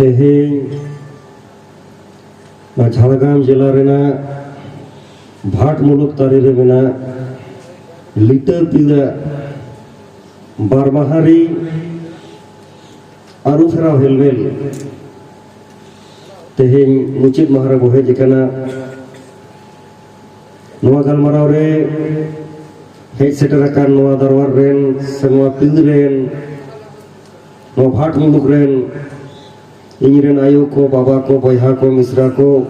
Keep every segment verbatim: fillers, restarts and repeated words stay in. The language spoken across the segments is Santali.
ᱛᱮᱦᱮᱧ ᱱᱚᱣᱟ ᱡᱷᱟᱲᱜᱨᱟᱢ ᱡᱮᱞᱟ ᱨᱮᱱᱟᱜ ᱵᱷᱟᱴ ᱢᱩᱞᱩᱠ ᱛᱟᱹᱨᱤ ᱨᱮ ᱢᱮᱱᱟᱜ ᱞᱤᱴᱟᱹ ᱯᱤᱲᱟᱹ ᱵᱟᱨ ᱢᱟᱦᱟ ᱨᱮ ᱟᱹᱨᱩ ᱯᱷᱮᱨᱟᱣ ᱦᱮᱞᱢᱮᱞ ᱛᱮᱦᱮᱧ ᱢᱩᱪᱟᱹᱫ ᱢᱟᱦᱟ ᱨᱮᱵᱚ ᱦᱮᱡ ᱟᱠᱟᱱᱟ᱾ ᱱᱚᱣᱟ ᱜᱟᱞᱢᱟᱨᱟᱣ ᱨᱮ ᱦᱮᱡ ᱥᱮᱴᱮᱨ ᱟᱠᱟᱱ ᱱᱚᱣᱟ ᱫᱟᱨᱣᱟᱨ ᱨᱮᱱ ᱥᱮ ᱱᱚᱣᱟ ᱯᱤᱲ ᱨᱮᱱ, ᱱᱚᱣᱟ ᱵᱷᱟᱴ ᱢᱩᱞᱩᱠ ᱨᱮᱱ ᱤᱧ ᱨᱮᱱ ᱟᱭᱳ ᱠᱚ, ᱵᱟᱵᱟ ᱠᱚ, ᱵᱚᱭᱦᱟ ᱠᱚ, ᱢᱤᱥᱨᱟ ᱠᱚ,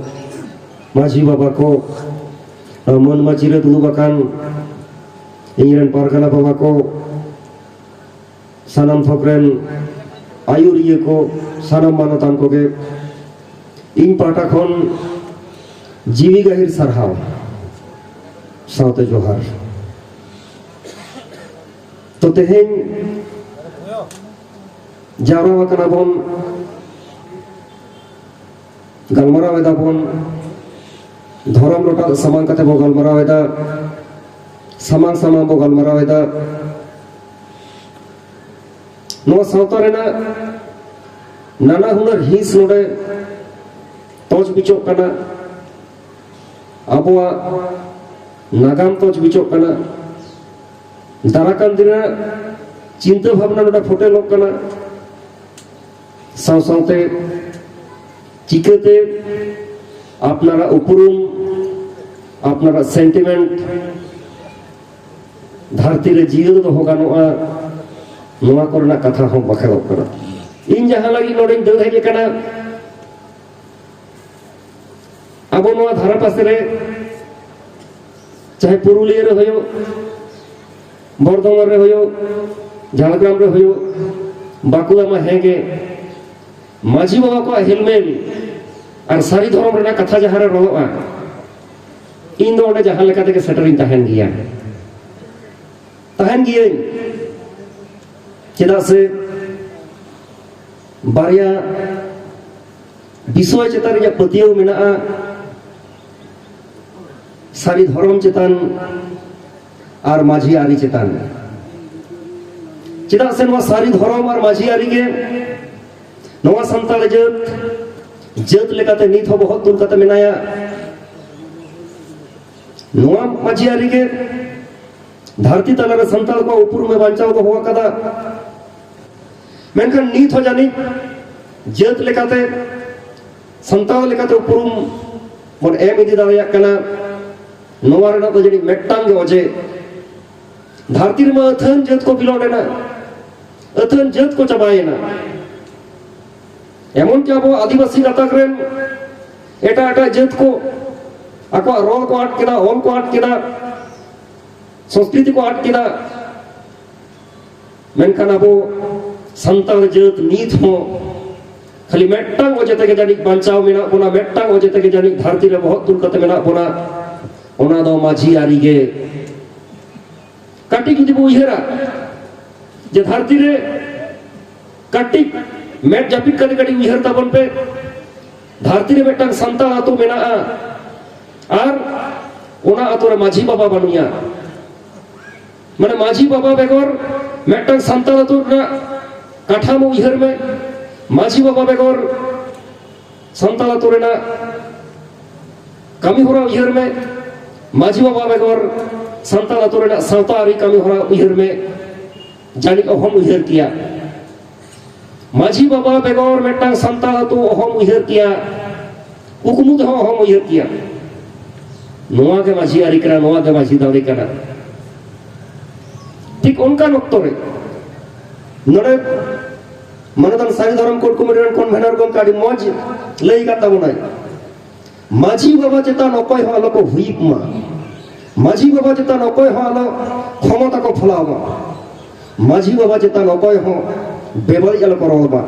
ᱢᱟᱹᱡᱷᱤ ᱵᱟᱵᱟ ᱠᱚ, ᱢᱟᱹᱱ ᱢᱟᱹᱡᱷᱤ ᱨᱮ ᱫᱩᱲᱩᱵ ᱟᱠᱟᱱ ᱤᱧ ᱨᱮᱱ ᱯᱟᱨᱜᱟᱱᱟ ᱵᱟᱵᱟ ᱠᱚ, ᱥᱟᱱᱟᱢ ᱛᱷᱚᱠ ᱨᱮᱱ ᱟᱹᱭᱩᱨᱤᱭᱟᱹ ᱠᱚ, ᱥᱟᱱᱟᱢ ᱢᱟᱱᱚᱛᱟᱱ ᱠᱚᱜᱮ ᱤᱧ ᱯᱟᱦᱴᱟ ᱠᱷᱚᱱ ᱡᱤᱣᱤ ᱜᱟᱹᱦᱤᱨ ᱥᱟᱨᱦᱟᱣ ᱥᱟᱶᱛᱮ ᱡᱚᱦᱟᱨ᱾ ᱛᱚ, ᱛᱮᱦᱮᱧ ᱡᱟᱣᱨᱟ ᱟᱠᱟᱱᱟ ᱵᱚᱱ, ᱜᱟᱞᱢᱟᱨᱟᱣ ᱮᱫᱟ ᱵᱚᱱ, ᱫᱷᱚᱨᱚᱢ ᱞᱚᱴᱟ ᱥᱟᱢᱟᱝ ᱠᱟᱛᱮ ᱵᱚ ᱜᱟᱞᱢᱟᱨᱟᱣ ᱮᱫᱟ, ᱥᱟᱢᱟᱝ ᱥᱟᱢᱟᱝ ᱵᱚ ᱜᱟᱞᱢᱟᱨᱟᱣ ᱮᱫᱟ᱾ ᱱᱚᱣᱟ ᱥᱟᱶᱛᱟ ᱨᱮᱱᱟᱜ ᱱᱟᱱᱟ ᱦᱩᱱᱟᱹᱨ ᱦᱤᱸᱥ ᱱᱚᱰᱮ ᱛᱚᱡ ᱵᱤᱪᱚᱜ ᱠᱟᱱᱟ, ᱟᱵᱚᱣᱟᱜ ᱱᱟᱜᱟᱢ ᱛᱚᱡ ᱵᱤᱪᱚᱜ ᱠᱟᱱᱟ, ᱫᱟᱨᱟᱠᱟᱱ ᱫᱤᱱ ᱨᱮᱱᱟᱜ ᱪᱤᱱᱛᱟᱹ ᱵᱷᱟᱵᱽᱱᱟ ᱱᱚᱰᱮ ᱯᱷᱩᱴᱮᱞᱚᱜ ᱠᱟᱱᱟ᱾ ᱥᱟᱶ ᱥᱟᱶᱛᱮ ᱪᱤᱠᱟᱹᱛᱮ ᱟᱯᱱᱟᱨᱟᱜ ᱩᱯᱨᱩᱢ, ᱟᱯᱱᱟᱨᱟᱜ ᱥᱮᱱᱴᱤᱢᱮᱱᱴ ᱫᱷᱟᱹᱨᱛᱤ ᱨᱮ ᱡᱤᱭᱟᱹᱲ ᱫᱚᱦᱚ ᱜᱟᱱᱚᱜᱼᱟ, ᱱᱚᱣᱟ ᱠᱚᱨᱮᱱᱟᱜ ᱠᱟᱛᱷᱟ ᱦᱚᱸ ᱵᱟᱠᱷᱮᱲᱚᱜ ᱠᱟᱱᱟ᱾ ᱤᱧ ᱡᱟᱦᱟᱸ ᱞᱟᱹᱜᱤᱫ ᱱᱚᱰᱮᱧ ᱫᱟᱹᱲ ᱦᱮᱡ ᱟᱠᱟᱱᱟ, ᱟᱵᱚ ᱱᱚᱣᱟ ᱫᱷᱟᱨᱮ ᱯᱟᱥᱮ ᱨᱮ ᱪᱟᱦᱮ ᱯᱩᱨᱩᱞᱤᱭᱟᱹ ᱨᱮ ᱦᱩᱭᱩᱜ, ᱵᱚᱨᱫᱷᱚᱢᱟᱱ ᱨᱮ ᱦᱩᱭᱩᱜ, ᱡᱷᱟᱲᱜᱨᱟᱢ ᱨᱮ ᱦᱩᱭᱩᱜ, ᱵᱟᱸᱠᱩᱲᱟ ᱢᱟ ᱦᱮᱸ ᱜᱮ, ᱢᱟᱹᱡᱷᱤ ᱵᱟᱵᱟ ᱠᱚᱣᱟᱜ ᱦᱮᱞᱢᱮᱞ ᱟᱨ ᱥᱟᱹᱨᱤ ᱫᱷᱚᱨᱚᱢ ᱨᱮᱱᱟᱜ ᱠᱟᱛᱷᱟ ᱡᱟᱦᱟᱸ ᱨᱮ ᱨᱚᱲᱚᱜᱼᱟ, ᱤᱧ ᱫᱚ ᱚᱸᱰᱮ ᱡᱟᱦᱟᱸ ᱞᱮᱠᱟ ᱛᱮᱜᱮ ᱥᱮᱴᱮᱨᱤᱧ ᱛᱟᱦᱮᱱ ᱜᱮᱭᱟ, ᱛᱟᱦᱮᱱ ᱜᱤᱭᱟᱹᱧ᱾ ᱪᱮᱫᱟᱜ ᱥᱮ ᱵᱟᱨᱭᱟ ᱵᱤᱥᱚᱭ ᱪᱮᱛᱟᱱ ᱨᱮ ᱤᱧᱟᱹᱜ ᱯᱟᱹᱛᱭᱟᱹᱣ ᱢᱮᱱᱟᱜᱼᱟ, ᱥᱟᱹᱨᱤ ᱫᱷᱚᱨᱚᱢ ᱪᱮᱛᱟᱱ ᱟᱨ ᱢᱟᱹᱡᱷᱤ ᱟᱹᱨᱤ ᱪᱮᱛᱟᱱ᱾ ᱪᱮᱫᱟᱜ ᱥᱮ ᱱᱚᱣᱟ ᱥᱟᱹᱨᱤ ᱫᱷᱚᱨᱚᱢ ᱟᱨ ᱢᱟᱹᱡᱷᱤ ᱟᱹᱨᱤ ᱜᱮ ᱱᱚᱣᱟ ᱥᱟᱱᱛᱟᱲ ᱡᱟᱹᱛ, ᱡᱟᱹᱛ ᱞᱮᱠᱟᱛᱮ ᱱᱤᱛ ᱦᱚᱸ ᱵᱚᱦᱚᱜ ᱛᱩᱞ ᱠᱟᱛᱮ ᱢᱮᱱᱟᱭᱟ᱾ ᱱᱚᱣᱟ ᱢᱟᱹᱡᱷᱤ ᱟᱹᱨᱤ ᱜᱮ ᱫᱷᱟᱹᱨᱛᱤ ᱛᱟᱞᱟᱨᱮ ᱥᱟᱱᱛᱟᱲ ᱠᱚᱣᱟᱜ ᱩᱯᱨᱩᱢ ᱮ ᱵᱟᱧᱪᱟᱣ ᱫᱚᱦᱚ ᱟᱠᱟᱫᱟ᱾ ᱢᱮᱱᱠᱷᱟᱱ ᱱᱤᱛ ᱦᱚᱸ ᱡᱟᱹᱱᱤᱡ ᱡᱟᱹᱛ ᱞᱮᱠᱟᱛᱮ, ᱥᱟᱱᱛᱟᱲ ᱞᱮᱠᱟᱛᱮ ᱩᱯᱨᱩᱢ ᱵᱚᱱ ᱮᱢ ᱤᱫᱤ ᱫᱟᱲᱮᱭᱟᱜ ᱠᱟᱱᱟ᱾ ᱱᱚᱣᱟ ᱨᱮᱱᱟᱜ ᱫᱚ ᱡᱟᱹᱱᱤᱡ ᱢᱤᱫᱴᱟᱝ ᱜᱮ ᱚᱡᱮ, ᱫᱷᱟᱹᱨᱛᱤ ᱨᱮᱢᱟ ᱟᱹᱛᱷᱟᱹᱱ ᱡᱟᱹᱛ ᱠᱚ ᱵᱤᱞᱚᱱ ᱮᱱᱟ, ᱟᱹᱛᱷᱟᱹᱱ ᱡᱟᱹᱛ ᱠᱚ ᱪᱟᱵᱟᱭᱮᱱᱟ᱾ ᱮᱢᱚᱱ ᱠᱤ ᱟᱵᱚ ᱟᱹᱫᱤᱵᱟᱹᱥᱤ ᱜᱟᱛᱟᱠ ᱨᱮᱱ ᱮᱴᱟᱜ ᱮᱴᱟᱜ ᱡᱟᱹᱛ ᱠᱚ ᱟᱠᱚᱣᱟᱜ ᱨᱚᱲ ᱠᱚ ᱟᱫ ᱠᱮᱫᱟ, ᱚᱞ ᱠᱚ ᱟᱫ ᱠᱮᱫᱟ, ᱥᱚᱝᱥᱠᱨᱤᱛᱤ ᱠᱚ ᱟᱫ ᱠᱮᱫᱟ᱾ ᱢᱮᱱᱠᱷᱟᱱ ᱟᱵᱚ ᱥᱟᱱᱛᱟᱲ ᱡᱟᱹᱛ ᱱᱤᱛ ᱦᱚᱸ ᱠᱷᱟᱹᱞᱤ ᱢᱤᱫᱴᱟᱝ ᱚᱡᱮ ᱛᱮᱜᱮ ᱡᱟᱹᱱᱤᱡ ᱵᱟᱧᱪᱟᱣ ᱢᱮᱱᱟᱜ ᱵᱚᱱᱟ, ᱢᱤᱫᱴᱟᱝ ᱚᱡᱮ ᱛᱮᱜᱮ ᱡᱟᱹᱱᱤᱡ ᱫᱷᱟᱹᱨᱛᱤ ᱨᱮ ᱵᱚᱦᱚᱜ ᱛᱩᱞ ᱠᱟᱛᱮ ᱢᱮᱱᱟᱜ ᱵᱚᱱᱟ, ᱚᱱᱟ ᱫᱚ ᱢᱟᱹᱡᱷᱤ ᱟᱹᱨᱤ ᱜᱮ᱾ ᱠᱟᱹᱴᱤᱡ ᱡᱩᱫᱤ ᱵᱚ ᱩᱭᱦᱟᱹᱨᱟ ᱡᱮ ᱫᱷᱟᱹᱨᱛᱤ ᱨᱮ ᱠᱟᱹᱴᱤᱡ ᱢᱮᱫ ᱡᱟᱹᱯᱤᱫ ᱠᱟᱛᱮ ᱠᱟᱹᱴᱤᱡ ᱩᱭᱦᱟᱹᱨ ᱛᱟᱵᱚᱱ ᱯᱮ, ᱫᱷᱟᱹᱨᱛᱤ ᱨᱮ ᱢᱤᱫᱴᱟᱝ ᱥᱟᱱᱛᱟᱲ ᱟᱹᱛᱩ ᱢᱮᱱᱟᱜᱼᱟ ᱟᱨ ᱚᱱᱟ ᱟᱹᱛᱩ ᱨᱮ ᱢᱟᱹᱡᱷᱤ ᱵᱟᱵᱟ ᱵᱟᱹᱱᱩᱭᱟ᱾ ᱢᱟᱱᱮ ᱢᱟᱹᱡᱷᱤ ᱵᱟᱵᱟ ᱵᱮᱜᱚᱨ ᱢᱤᱫᱴᱟᱝ ᱥᱟᱱᱛᱟᱲ ᱟᱹᱛᱩ ᱨᱮᱱᱟᱜ ᱠᱟᱴᱷᱟᱢᱳ ᱩᱭᱦᱟᱹᱨ ᱢᱮ, ᱢᱟᱹᱡᱷᱤ ᱵᱟᱵᱟ ᱵᱮᱜᱚᱨ ᱥᱟᱱᱛᱟᱲ ᱟᱹᱛᱩ ᱨᱮᱱᱟᱜ ᱠᱟᱹᱢᱤ ᱦᱚᱨᱟ ᱩᱭᱦᱟᱹᱨ ᱢᱮ, ᱢᱟᱹᱡᱷᱤ ᱵᱟᱵᱟ ᱵᱮᱜᱚᱨ ᱥᱟᱱᱛᱟᱲ ᱟᱹᱛᱩ ᱨᱮᱱᱟᱜ ᱥᱟᱶᱛᱟ ᱟᱹᱨᱤ ᱠᱟᱹᱢᱤ ᱦᱚᱨᱟ ᱩᱭᱦᱟᱹᱨ ᱢᱮ, ᱡᱟᱹᱱᱤᱡ ᱚᱦᱚᱢ ᱩᱭᱦᱟᱹᱨ ᱠᱮᱭᱟ᱾ ᱢᱟᱹᱡᱷᱤ ᱵᱟᱵᱟ ᱵᱮᱜᱚᱨ ᱢᱤᱫᱴᱟᱝ ᱥᱟᱱᱛᱟᱲ ᱟᱹᱛᱩ ᱚᱦᱚᱢ ᱩᱭᱦᱟᱹᱨ ᱠᱮᱭᱟ, ᱠᱩᱠᱢᱩ ᱛᱮᱦᱚᱸ ᱚᱦᱚᱢ ᱩᱭᱦᱟᱹᱨ ᱠᱮᱭᱟ᱾ ᱱᱚᱣᱟ ᱜᱮ ᱢᱟᱹᱡᱷᱤ ᱟᱹᱨᱤ ᱠᱟᱱᱟ, ᱱᱚᱣᱟ ᱜᱮ ᱢᱟᱹᱡᱷᱤ ᱫᱟᱲᱮ ᱠᱟᱱᱟ᱾ ᱴᱷᱤᱠ ᱚᱱᱠᱟᱱ ᱚᱠᱛᱚ ᱨᱮ ᱱᱚᱰᱮ ᱢᱟᱱᱚᱛᱟᱱ ᱥᱟᱹᱨᱤ ᱫᱷᱚᱨᱚᱢ ᱠᱳᱰ ᱠᱚᱢᱤᱴᱤ ᱨᱮᱱ ᱠᱚᱱᱵᱷᱮᱱᱟᱨ ᱜᱚᱢᱠᱮ ᱟᱹᱰᱤ ᱢᱚᱡᱽ ᱞᱟᱹᱭ ᱟᱠᱟᱫ ᱛᱟᱵᱚᱱᱟᱭ, ᱢᱟᱹᱡᱷᱤ ᱵᱟᱵᱟ ᱪᱮᱛᱟᱱ ᱚᱠᱚᱭ ᱦᱚᱸ ᱟᱞᱚ ᱠᱚ ᱦᱩᱭᱤᱯ ᱢᱟ, ᱢᱟᱹᱡᱷᱤ ᱵᱟᱵᱟ ᱪᱮᱛᱟᱱ ᱚᱠᱚᱭ ᱦᱚᱸ ᱟᱞᱚ ᱠᱷᱚᱢᱚᱛᱟ ᱠᱚ ᱯᱷᱚᱞᱟᱣ ᱢᱟ, ᱢᱟᱹᱡᱷᱤ ᱵᱟᱵᱟ ᱪᱮᱛᱟᱱ ᱚᱠᱚᱭ ᱦᱚᱸ ᱵᱮᱵᱟᱹᱲᱤᱡ ᱟᱞᱚ ᱠᱚ ᱨᱚᱲ ᱢᱟ,